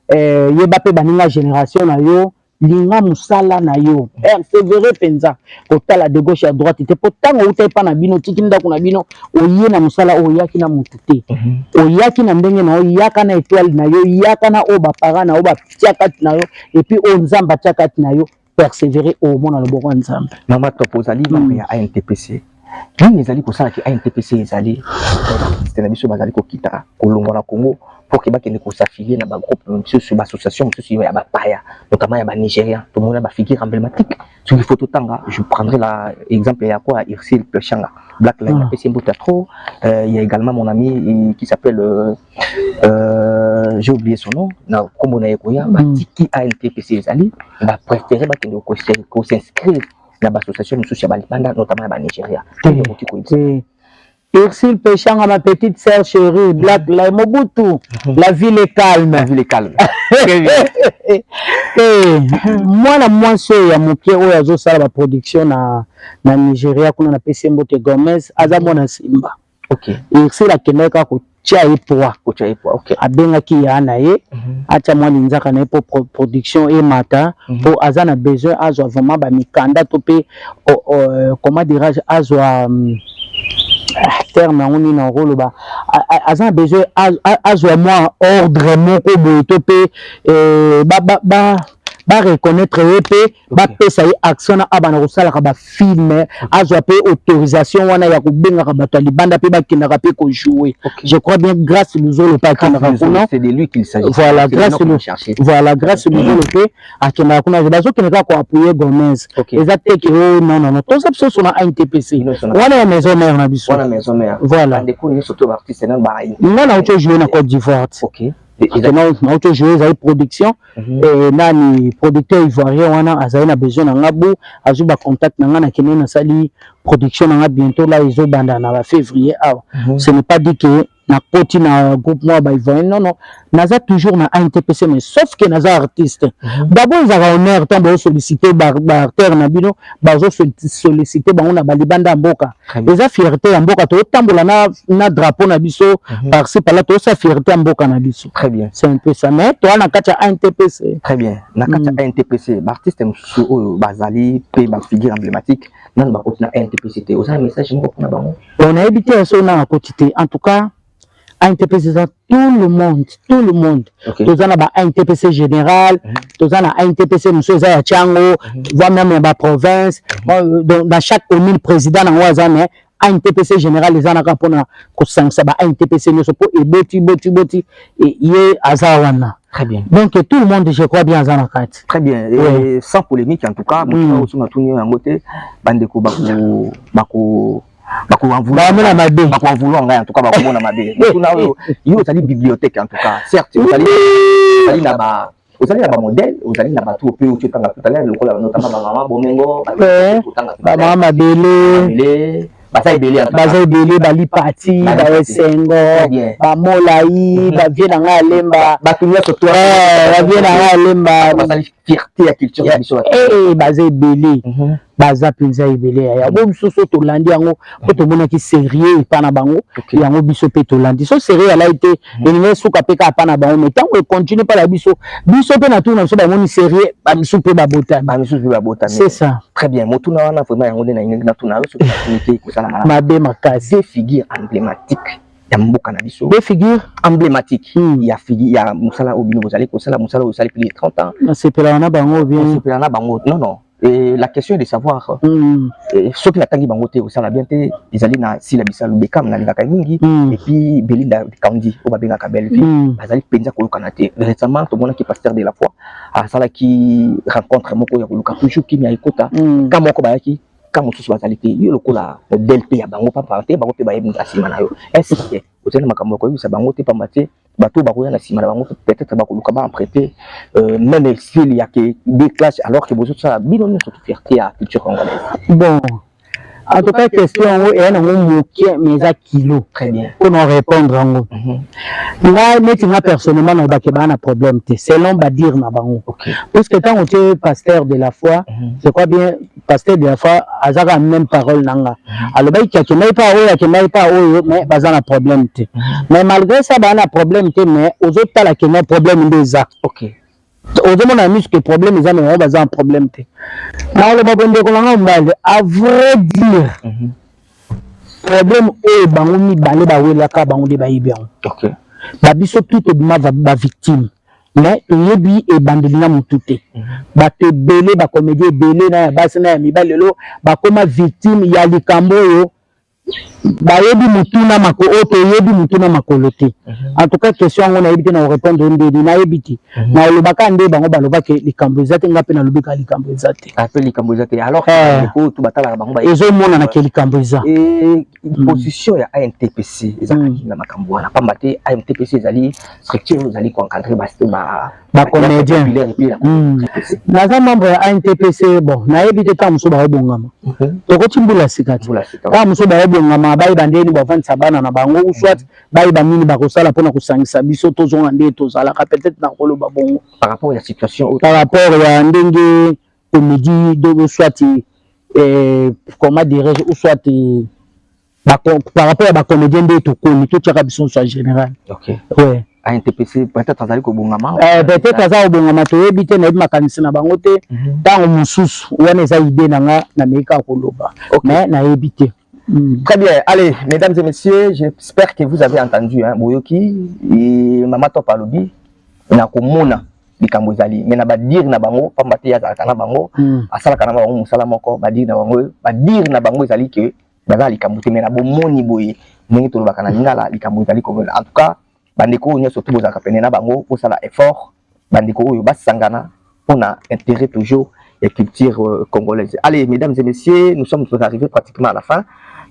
yeba mpe baninga génération na yo, linga mosala na yo, persévéré mpenza, kotala de gauche à droite te. Mpo ntango outa epa na bino, otiki ndako na bino, oye na mosala oyo, oyaki na motu te, oyaki na ndenge na yo. Yaka na étoile na yo, yaka na oyo baparent na yo batia kati na yo, et puis oyo Nzambe atia kati na yo. Persévérer, omona loboko ya Nzambe.
Mama Top, ozali membre ya ANTPC. Nini ezali kosalaki ANTPC? Ezali baartiste na biso bazali kokita, kolongwa na Congo pour ke bakende kos'affilier na bagroupe mosusu, baassociation mosusu ya bapaya, notamment ya banigérien. Tomona bafigure emblématique. Soki faut totanga, je prendrai la exemple ya quoi, Irsil Plechanga, Black Line, apesi mbote trop. Il y a également mon ami qui s'appelle, j'ai oublié son nom, na kombo na ye koya. Batiki ANTPC, ezali bapréféré bakende kos'inscrire na baassociation mosusu ya balibanda, notamment ya banigéria. Okoki koyebisa?
Ursule Pechanga, ma petite sœur chérie, Black Light Mobutu, la ville est calme.
La ville est calme.
Eh, mwana mwasi oyo ya moke oyo azosala baproduction na Nigeria kuna, napesi ye mbote, Gomez, aza mwana Simba. Ursule akendaki kaka kotia ye poids.
Kotia ye poids, ok.
Abengaki ya na ye, atia mwa linzaka na ye mpo production emata, mpo aza na besoin azwa vraiment bamikanda to mpe, comment dirais-je, azwa terme yango nini nakoloba, aza na besoin azwa mwa ordre moko boye to mpe. Ba reconnaître ye mpe bapesa ye action na abana kosalaka bafilme, azwa mpe autorisation wana ya kobengaka bato ya libanda mpe bakendaka mpe kojouer. Je crois bien Grâce Luzolo mpe akendaka kuna.
C'est de lui qu'il s'agit.
Voilà, Grâce, voilà, Grâce Luzolo mpe akendaka kuna. Bazokende kaka koappuyer Gomez. Eza te ke o non, non, non, toza biso so na ANTPC wana ya maison mère na biso.
Wana maison mère.
Voilà.
Bandeko nyonso to baartiste na ba
Nga nauti ojouer na Côte d'Ivoire. Nauti ojouer, ezali production nani, producteur ivoirien wana azali na besoin na nga, bu azwi bacontact na nga, nakende nasali production na nga. Bientôt là ezobanda na bafévrier awa. Ce n'est pas dit que nakoti na groupe moko baivoirien, non, non, naza toujours na ANTPC, mais sauf que naza artiste. D'abord ezalaka honneur ntango bazosollicite baacteur na bino, bazosollicite bango na balibanda ya mboka. Eza fierté ya mboka, tozotambola na drapeau na biso par-ci par-là, tozosala fierté ya mboka na biso.
Très bien.
C'est un peu ça, mais toza na kati ya ANTPC.
Très bien. Na kati ya ANTPC, baartiste mosusu oyo bazali mpe bafigure emblématique nanu bakoti na ANTPC te, oza na message moko mpona bango?
Bon, nayebi te so na akoti te. En tout cas, ANTPC eza tout le monde, tout le monde. Toza na ba ANTPC général, toza na ANTPC mosusu eza ya Tiango, voire même ya baprovince. Donc dans chaque commune, président nango aza, mais ANTPC général eza naka mpona kosangisa ba ANTPC nyonso, mpo eboti boti boti ye aza wana.
Très bien.
Donc tout le monde, je crois bien, aza na kati.
Très bien. Et sans polémique en tout cas, moto oyo natuni yango te, bandeko bako
Bakomona mabe.
Bakoenvouloir ngai, en tout cas bakomona mabe. Motuna oyo, yo ozali bibliothèque en tout cas. Certes, ozali na bamodèle, ozali na bato mpe oti otanga tout à l'heure lokola notamment bamama Bomengo.
Bamama Mabele.
Baza ebele.
Baza ebele, balipati, baesengo, bamolai, bavie na ngai alemba.
Bato nyonso.
Bavie na ngai alemba.
Bazali fierté ya culture na biso.
Baza ebele, baza mpenza ebele. Yaya bo biso so tolandi yango mpo tomonaki sérieux epa na bango. Yango biso mpe tolandi so sérieux alai te, elingi esuka mpe kaka pa na bango, mais ntango econtinue mpa na biso, biso mpe na tuna biso bamoni sérieux, bamisu mpe babotami.
Bamisusu mpe babotami.
C'est ça.
Très bien. Motuna wana vraiment yango nde nalingi natuna yo. Soki natuni te, kosala malamu.
Mabe makasi.
Deux figures emblématiques ya mboka na biso.
Deux figures
emblématiques ya figure ya mosala oyo bino bozali kosala, mosala oyo osali plus de 30 ans.
Nasepelaka na bango bien.
Osepela na bango? Non, non. Et la question est de savoir soki natangi bango te, osala bien te. Ezali na Sila Bisalu Bekam, nalingaka mingi, et puis Belinda Kandi oyo babengaka Belleville. Bazali mpenza koyokana te. Récemment tomonaki pasteur de la foi asalaki rencontre moko ya koluka toujours kimia ekota. Ka moko bayaki, ka mosusu bazali te. Yo lokola modèle mpe ya bango, pamba te bango mpe bayebi na nsima na yo, est ce que ozali na makambo ya koyebisa bango te? Pamba te bato bakoya na nsima na bango, peut-être bakoluka baemprunter même style ya ke des classes, alors que bozosala bino nyonso to fierté ya culture congolaise.
Bon, en tout cas question yango eya nango moke, mais eza kilo.
Très bien.
Mpona répondre yango, ngai neti nga personnellement nalobaki baa na problème te, selon badire na bango, puisque ntango tie pasteur de la foi, je crois bien pasteur de la foi azaka même parole na nga, alobaki akendaki mpa oyo, akendaki mpa oyo, mais baza na problème te. Mais malgré ça baa na problème te, mais ozotala kenda problème nde eza. Ozomona miso ke problème eza, mais bango baza na problème te. Nakoloba boye, ndeko na nga mobali, à vrai dire, problème oyo bango mibale bawelaka, bango nde bayebi yango. Babiso tout tobima bavictime, mais toyebi ebandeli na motu te. Bato ebele, bacomédie ebele, na ya basi na ya mibali, lelo bakóma victime ya likambo oyo bayebi motu na mako oyo toyebi motu na makolo te. En tout cas question yango nayebi te na korépondre ndeni, nayebi te. Nalobaka nde bango balobaki likambo eza te, nga mpe nalobi kaka likambo eza te.
Ape likambo eza te alors
Eh.
to batalaka bango.
Ezomonana ke likambo eza.
Position ya ANTPC ezalaki na makambo wana, pamba te ANTPC ezali structure oyo ezali koencadre
bacomédien. Naza membre ya ANTPC. Bon, nayebi te, ntango mosusu baobongama, tokoti mbula sika te, ntango mosusu baobongama, bayeba ndeni bavandisa bana na bango, ou soit bayeba nini bakosala mpona kosangisa biso, tozonga nde tozalaka. Peut-être nakoloba bongo.
Par rapport ya situation oyo.
Par rapport ya ndenge comédie ou soit comment dirais-je, ou soit par rapport ya bacomédien nde tokomi, totiaka biso nyonso ya général. Ouais.
ANTPC peut-être azali kobongama.
Peut-être aza kobongama, toyebi te, nayebi makanisi na bango te. Ntango mosusu wana eza idée na nga, nameki kaka koloba, mais nayebi te.
Très bien. Allez, mesdames et messieurs, j'espère que vous avez entendu, hein, Boyoki, et Mama Top alobi, na komona. Likambo ezali, mais na badire na bango, pamba te ye azalaka na bango, asalaka na bango mosala moko. Badire na bango ezali ke baza na likambo te, mais na bomoni boye, ndenge tolobaka na lingala, likambo ezali komona. En tout cas, bandeko oyo nyonso to bozalaka pene na bango, bosala effort, bandeko oyo basangana mpona intérêt toujours ya culture congolaise. Allez, mesdames et messieurs, nous sommes arrivés pratiquement à la fin.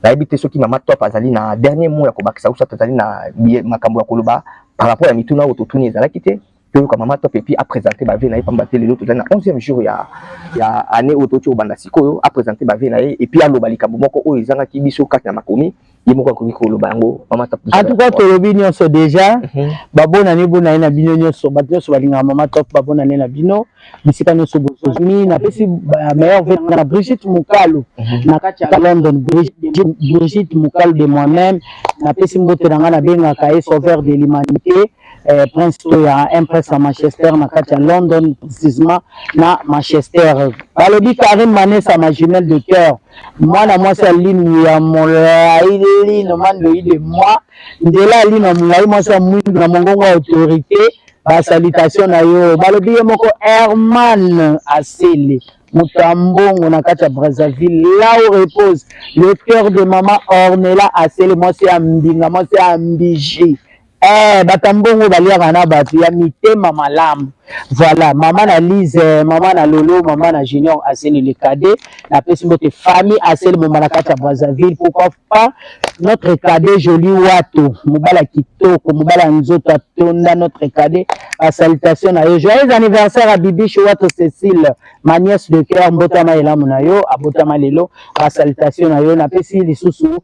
Nayebi te soki mama Top azali na dernier mot ya kobakisa, usa tozali na makambo ya koloba par rapport ya mituna oyo totuni ezalaki te. Toyoka mama Top et puis aprésente bavœux na ye, pamba te lelo tozali na 11e jour ya année oyo toti kobanda sikoyo. Aprésente bavœux na ye et puis aloba likambo moko oyo ezangaki biso kati na makomi, ye moko akoki koloba yango. Mama Top.
En tout cas, tolobi nyonso déjà. Babonane, bonane na bino nyonso. Bato nyonso balingaka mama Top, babonane na bino bisika nyonso bozozmi. Napesi meilleurs vœux na Brigitte Mukalu na kati ya London. Brigitte Mukalu de moi-même, napesi mbote na ngai. Nabengaka ye sauveur de l'humanité, prince oyo ya un prince ya Manchester na kati ya London, précisement na Manchester. Balobi Karine Manesa, ma jumelle de cœur, mwana mwasi ya linu ya molai, lino mandoi de moi, nzela ya lino ya molai, mwasi ya mwindu na mongongo ya autorité, basalutation na yo. Balobi ye moko Herman Asele, moto ya mbongo na kati ya Brazzaville, là où repose le cœur de mama Ornella Asele, mwasi ya mbinga, mwasi ya mbiji. Bato ya mbongo baliaka na bato ya mitema malamu. Voilà, mama na Lise, mama na Lolo, mama na Junior Asele le cadet, napesi mbote famille Asele momba na kati ya Brazzaville. Pourquoi pas notre cadet Joli Wato, mobala kitoko, mobala nzoto atonda, notre cadet, basalutation na yo. Joyeux anniversaire à Bibiche Wato Cécile, ma nièce de cœur, mbotama elamu na yo, abotama lelo, basalutation na yo. Napesi lisusu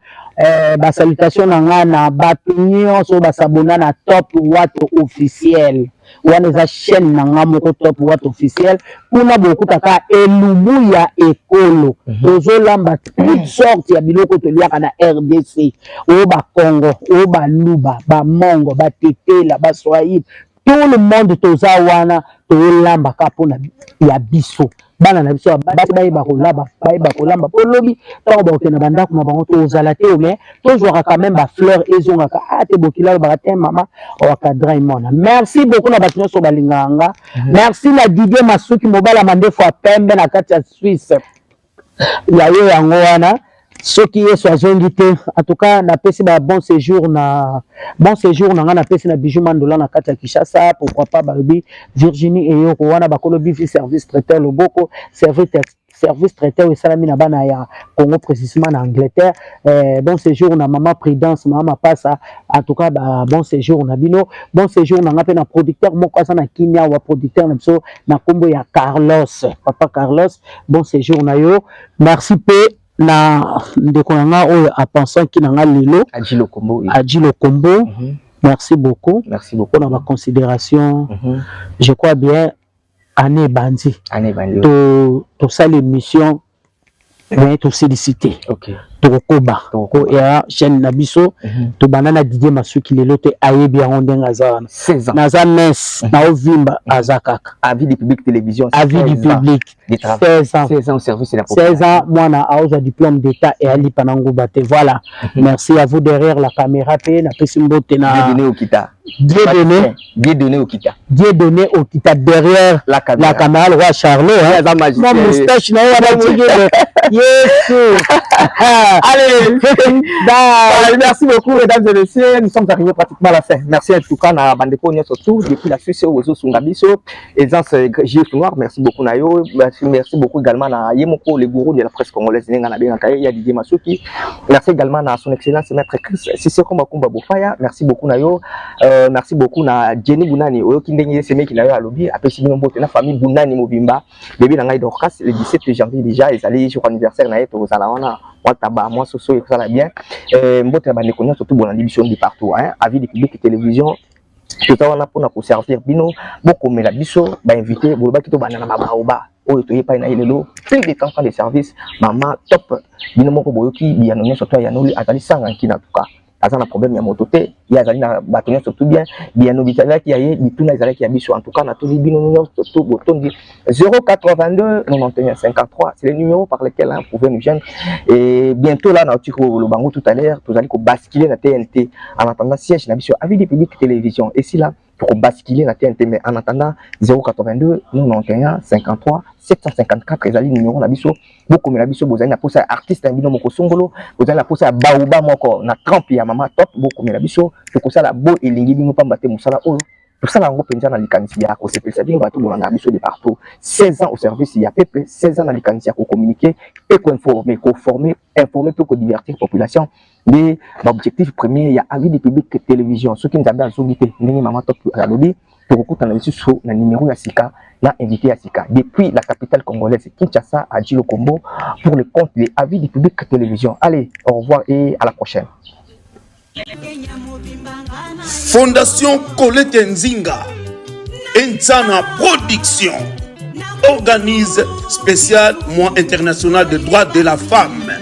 basalutation na nga na bato nyonso basabona na Top Wato Officiel. Wana eza chaîne na nga moko, Top Wato Officiel. Kuna bokutaka elubu ya ekolo. Tozolamba toute sorte ya biloko toliaka na RDC, oyo Bakongo, oyo Baluba, Bamongo, Batetela, Baswahili, tout le monde. Toza wana, tolambaka mpona ya biso bana na biso ya basi bayeba kolamba, bayeba kolamba mpo lobi ntango bakokende na bandako na bango, tozala te, mais tozwaka quand même bafleur ezongaka a te. Bokila alobaka te, mama owakadra imona. Merci beaucoup na bato nyonso balingaka nga. Merci na Didier Masuki, mobala mandefu ya pembe na kati ya Suisse, ya yo yango wana. Soki Yesu azongi te, en tout cas napesi ba bon séjour na bon séjour na nga. Napesi na Bijou Mandola na kati ya Kinshasa. Pourquoi pas balobi Virginie Eyoko wana, bakolobi vi service traiteur loboko, service traiteur esalami na bana ya Congo, précisément na Angleterre. Bon séjour na mama Prudence, mama Mapasa. En tout cas, ba bon séjour na bino. Bon séjour na nga mpe na producteur moko aza na kimia wa producteur na biso na nkombo ya Carlos, papa Carlos, bon séjour na yo. Merci mpe na ndeko na nga oyo apensaki na nga lelo.
Aji Lokombo.
Aji Lokombo. Merci beaucoup.
Merci beaucoup.
Mpona baconsidération. Je crois bien année ebandi.
Année ebandi.
Tosala émission, mais tosilisi te. Tokokoba ko ya chaîne na biso. Tobanda na Didier Masuki lelo te, ayebi yango ndenge aza wana.
16 ans.
Naza mince, naovimba, aza kaka.
Avis du public télévision.
Avis du public. 16 ans.
16 ans au service de la
16 ans, mwana aozwa diplôme d'état eyalipa na nguba te. Voilà, merci à vous derrière la caméra. Mpe napesi mbote na
Dieu donné Okita.
Dieu donné.
Dieu donné Okita.
Dieu donné Okita derrière
la caméra.
La caméra, le roi Charlot, hein.
Mon
moustache na ye wana tiki Yesu.
Allez, bye. Merci beaucoup, mesdames et messieurs. Nous sommes arrivés pratiquement à la fin. Merci en tout cas na bandeko nyonso tout depuis la Suisse oyo ozosunga biso. Aisance Gif Noir, merci beaucoup na yo. Merci, merci beaucoup également na Yemoko, le gourou de la presse congolaise, ndenge na bengaka ye, ya Didier Masuki. Merci également na son excellence maître Chris Sissoko Makumba Bofaya. Merci beaucoup na yo. Merci beaucoup na Jenny Bunani oyoki ndenge semeki na yo alobi, apesi bino mbote na famille Bunani mobimba. Bébé na ngai Dorcas, le 17 janvier déjà ezali jour anniversaire na ye, tozala wana, mwa taba, mwa soso, ekosala bien. Mbote na bandeko nyonso tu bolandi biso ndi partout, hein. Avis du public télévision, toza wana mpona koservir bino. Bokomela biso bainvité, bolobaki tobanda na mabaoba oyo toyepai na ye lelo, plus de 30 ans de service. Mama Top, bino moko boyoki biyano nyonso to ayanoli, azali sanga nkina. Tuka aza na problème ya moto te, ye azali na bato nyonso tout bien. Biyano bizalaki ya ye, bituna ezalaki ya biso. En tout cas, natuni bino nyonso tout botondi. 082 91 53, c'est le numéro par lequel, hein, vous pouvez nous joindre. Et bientôt là, nauti koloba bango tout à l'heure, tozali kobasculer na TNT. En attendant, siège na biso, avis du public télévision, et si là. Tokobasculer na TNT, mais en attendant 082 91 53 754 ezali numéro na biso. Bokomela biso, bozali na posa ya artiste na bino moko songolo, bozali na posa ya baoba moko na trempe ya mama top, bokomela biso, tokosala bo elingi bino pamba te mosala oyo tosala yango mpenza na likanisi ya kosepelisa bino bato bolanda biso de partout. 16 ans au service ya peuple, 16 ans na likanisi ya kocommuniquer mpe koinformer, koformer, informer mpe kodivertir population nde baobjectif premier ya avis du public télévision. Soki Nzambe azongi te ndenge mama top alobi, tokokutana lisusu na numéro ya sika na invité ya sika depuis la capitale congolaise Kinshasa, à Djilo Kombo, pour le compte de Avis du public télévision. Allez, au revoir et à la prochaine.
Fondation Colette Nzinga Ntsana Production organise spécial mois international des droits de la femme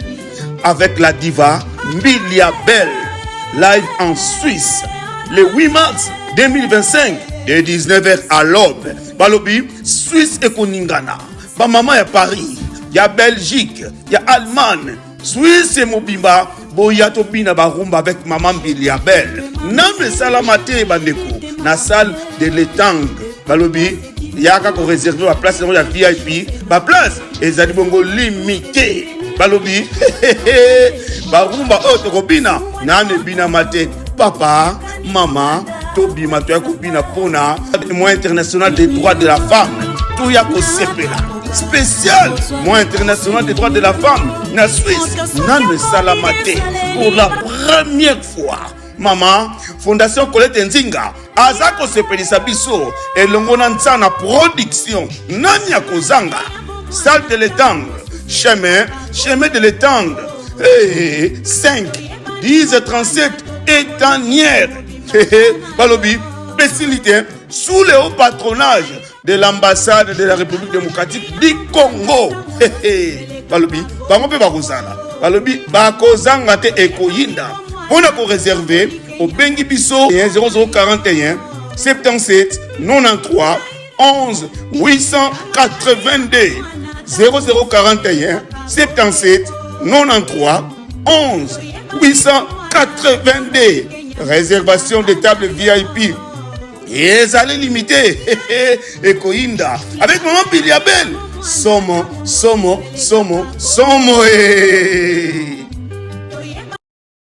avec la diva Mbilia Bel live en Suisse le 8 mars 2025 de 19h à l'aube. Balobi Suisse ekoningana, bamama ya Paris, ya Belgique, ya Allemagne, Suisse mobimba, boya tobina barumba avec mama Mbilia Bel. Nanu esalama te bandeko, na salle de l'étang. Balobi yaka koreserve baplace yango ya VIP, baplace ezali bongo limité. Balobi barumba oyo tokobina nanu ebinama te. Papa, mama, tobima toya kobina mpona mois international des droits de la femme, toya kosepela spécial mois international des droits de la femme na Suisse. Nanu esalama te, pour la première fois mama Fondation Colette Nzinga aza kosepelisa biso elongo na Ntsana Production. Nani akozanga? Salle de l'étang, chemin de l'étang, hey, 5 10 37 étanière. Balobi esili te, sous le haut patronage de l'ambassade de la République démocratique du Congo. Balobi bango mpe bakozala, balobi bakozanga te, ekoyinda. Mpona koreserve, obengi biso 0041 77 93 11 882, 0041 77 93 11 882. Réservation de table VIP ezali limité. Ekoyinda avec maman Biliabel, somo somo somo somo eh.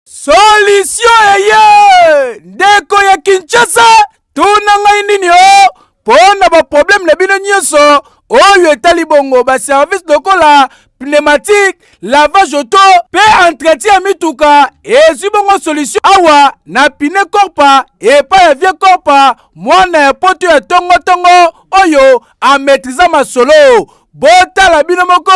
Solution eye, ndeko ya Kinshasa, tuna ngai nini o mpo na baproblème na bino nyonso oyo etali bongo baservice lokola pneumatique, lavage auto mpe entretien ya mituka. Ezwi bongo solution awa na Pine Korpa, epai ya Vie Korpa, mwana ya poto ya tongotongo oyo amaîtriza masolo. Botala bino moko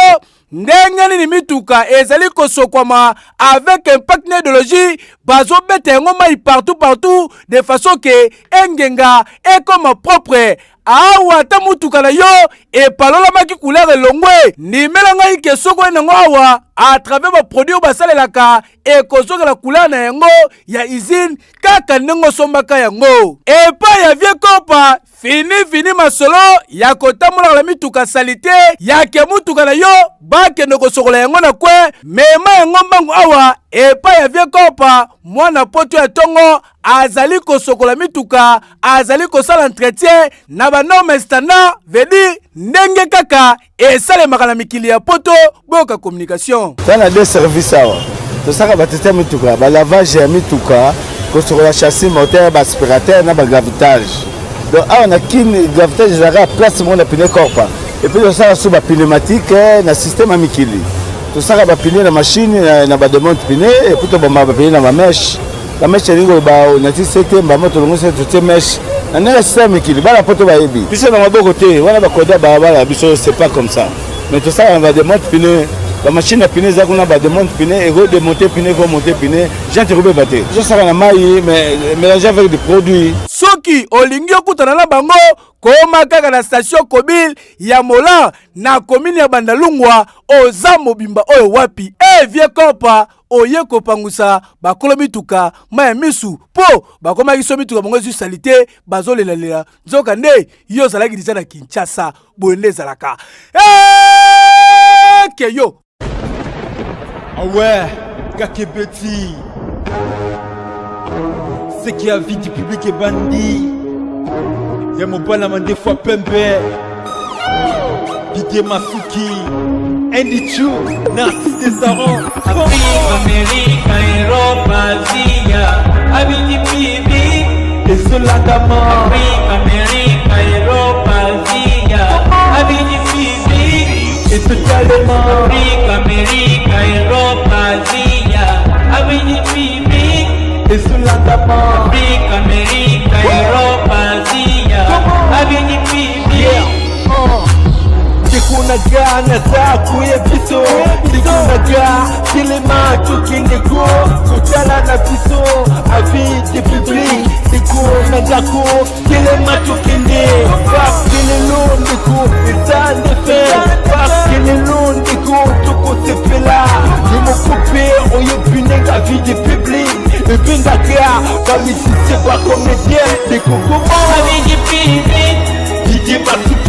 ndenge nini mituka ezali kosokwama avec impact na idéologie, bazobeta yango mai partout partout de façon ke engenga, ekoma propre. Awa ata mutuka na yo epalolamaki couleur elongwe, ndimela ngai ke soki oye nango awa, à travers baproduit oyo basalelaka, ekozongela couleur na yango ya usine kaka ndenge osombaka yango epai ya Vie Kopa. Fini fini masolo ya kotambolaka na mituka saleté, yake mutuka na yo bakende kosokola yango na kwe. Mema yango mbangu awa epai ya Vie Kopa, mwana poto ya ntongo, azali kosokola mituka, azali kosala entretien na banorme standard, veut dire ndenge kaka esalemaka na mikili ya poto. Boyoka communication.
Toza na deux service awa. Tosalaka bateste ya mituka, balavage ya mituka, kosokola châssis, moteur, baaspirateur na bagravitage. Donc awa na Kini, gravitage ezalaka place moko na Pine Corpa. Et puis tosala so bapneumatique na système ya mikili. Tosalaka bapine na machine na bademonte pine, et puis tobamba bapine na bamèche. Bamèche elingi koloba nati sete mbama, tolongo sete, totie mèche na ndenge ya système ya mikili. Bana poto bayebi biso na maboko te wana, bakoda balabala biso, c'est pas comme ça. Mais tosalaka na bademonte pine, bamachine ya pine eza kuna, bademonte pine, ekodemonte pine, ekomonte pine, jante ekobeba te. Tosala na mai mais mélange avec des produits.
Soki olingi okutana na bango, koma kaka na station Kobil ya Mola na komini ya Bandalungwa. Oza mobimba oyo wapi e Vie Kopa oye kopangusa bakolo mituka mai ya misu mpo bakomaki so mituka bango ezwi saleté, bazolelalela, nzoka nde yo ozalaki deja na Kinshasa. Boye nde ezalaka eke yo.
Ah ouais, Kakebeti. Ce qui a vie du public est bandit. Ya mobala mandefu ya pembe Didier Masuki Andy Chu Narcisse Desaron
Afrique, Amérique, Europe, Asia Abidi Bibi
Ezolandama
Afrique, Amérique, Europe, Asia Abidi Bibi
Ezotalema
Afrique, Amérique, Europe, Asia Abidi Bibi
Ezolandama
Afrique, Amérique, Europe, Asia Abidi Bibi
ndeko na ga naza koya biso ndeko na ga telema tokende ko kotala na biso avis de public ndeko na ndako telema tokende parke lelo ndeko eza nde fin parke lelo ndeko tokosepela yo moko mpe oyebi ndenge avis de public ebengaka bamisisien bacomédien ndeko koma Didier Masuki.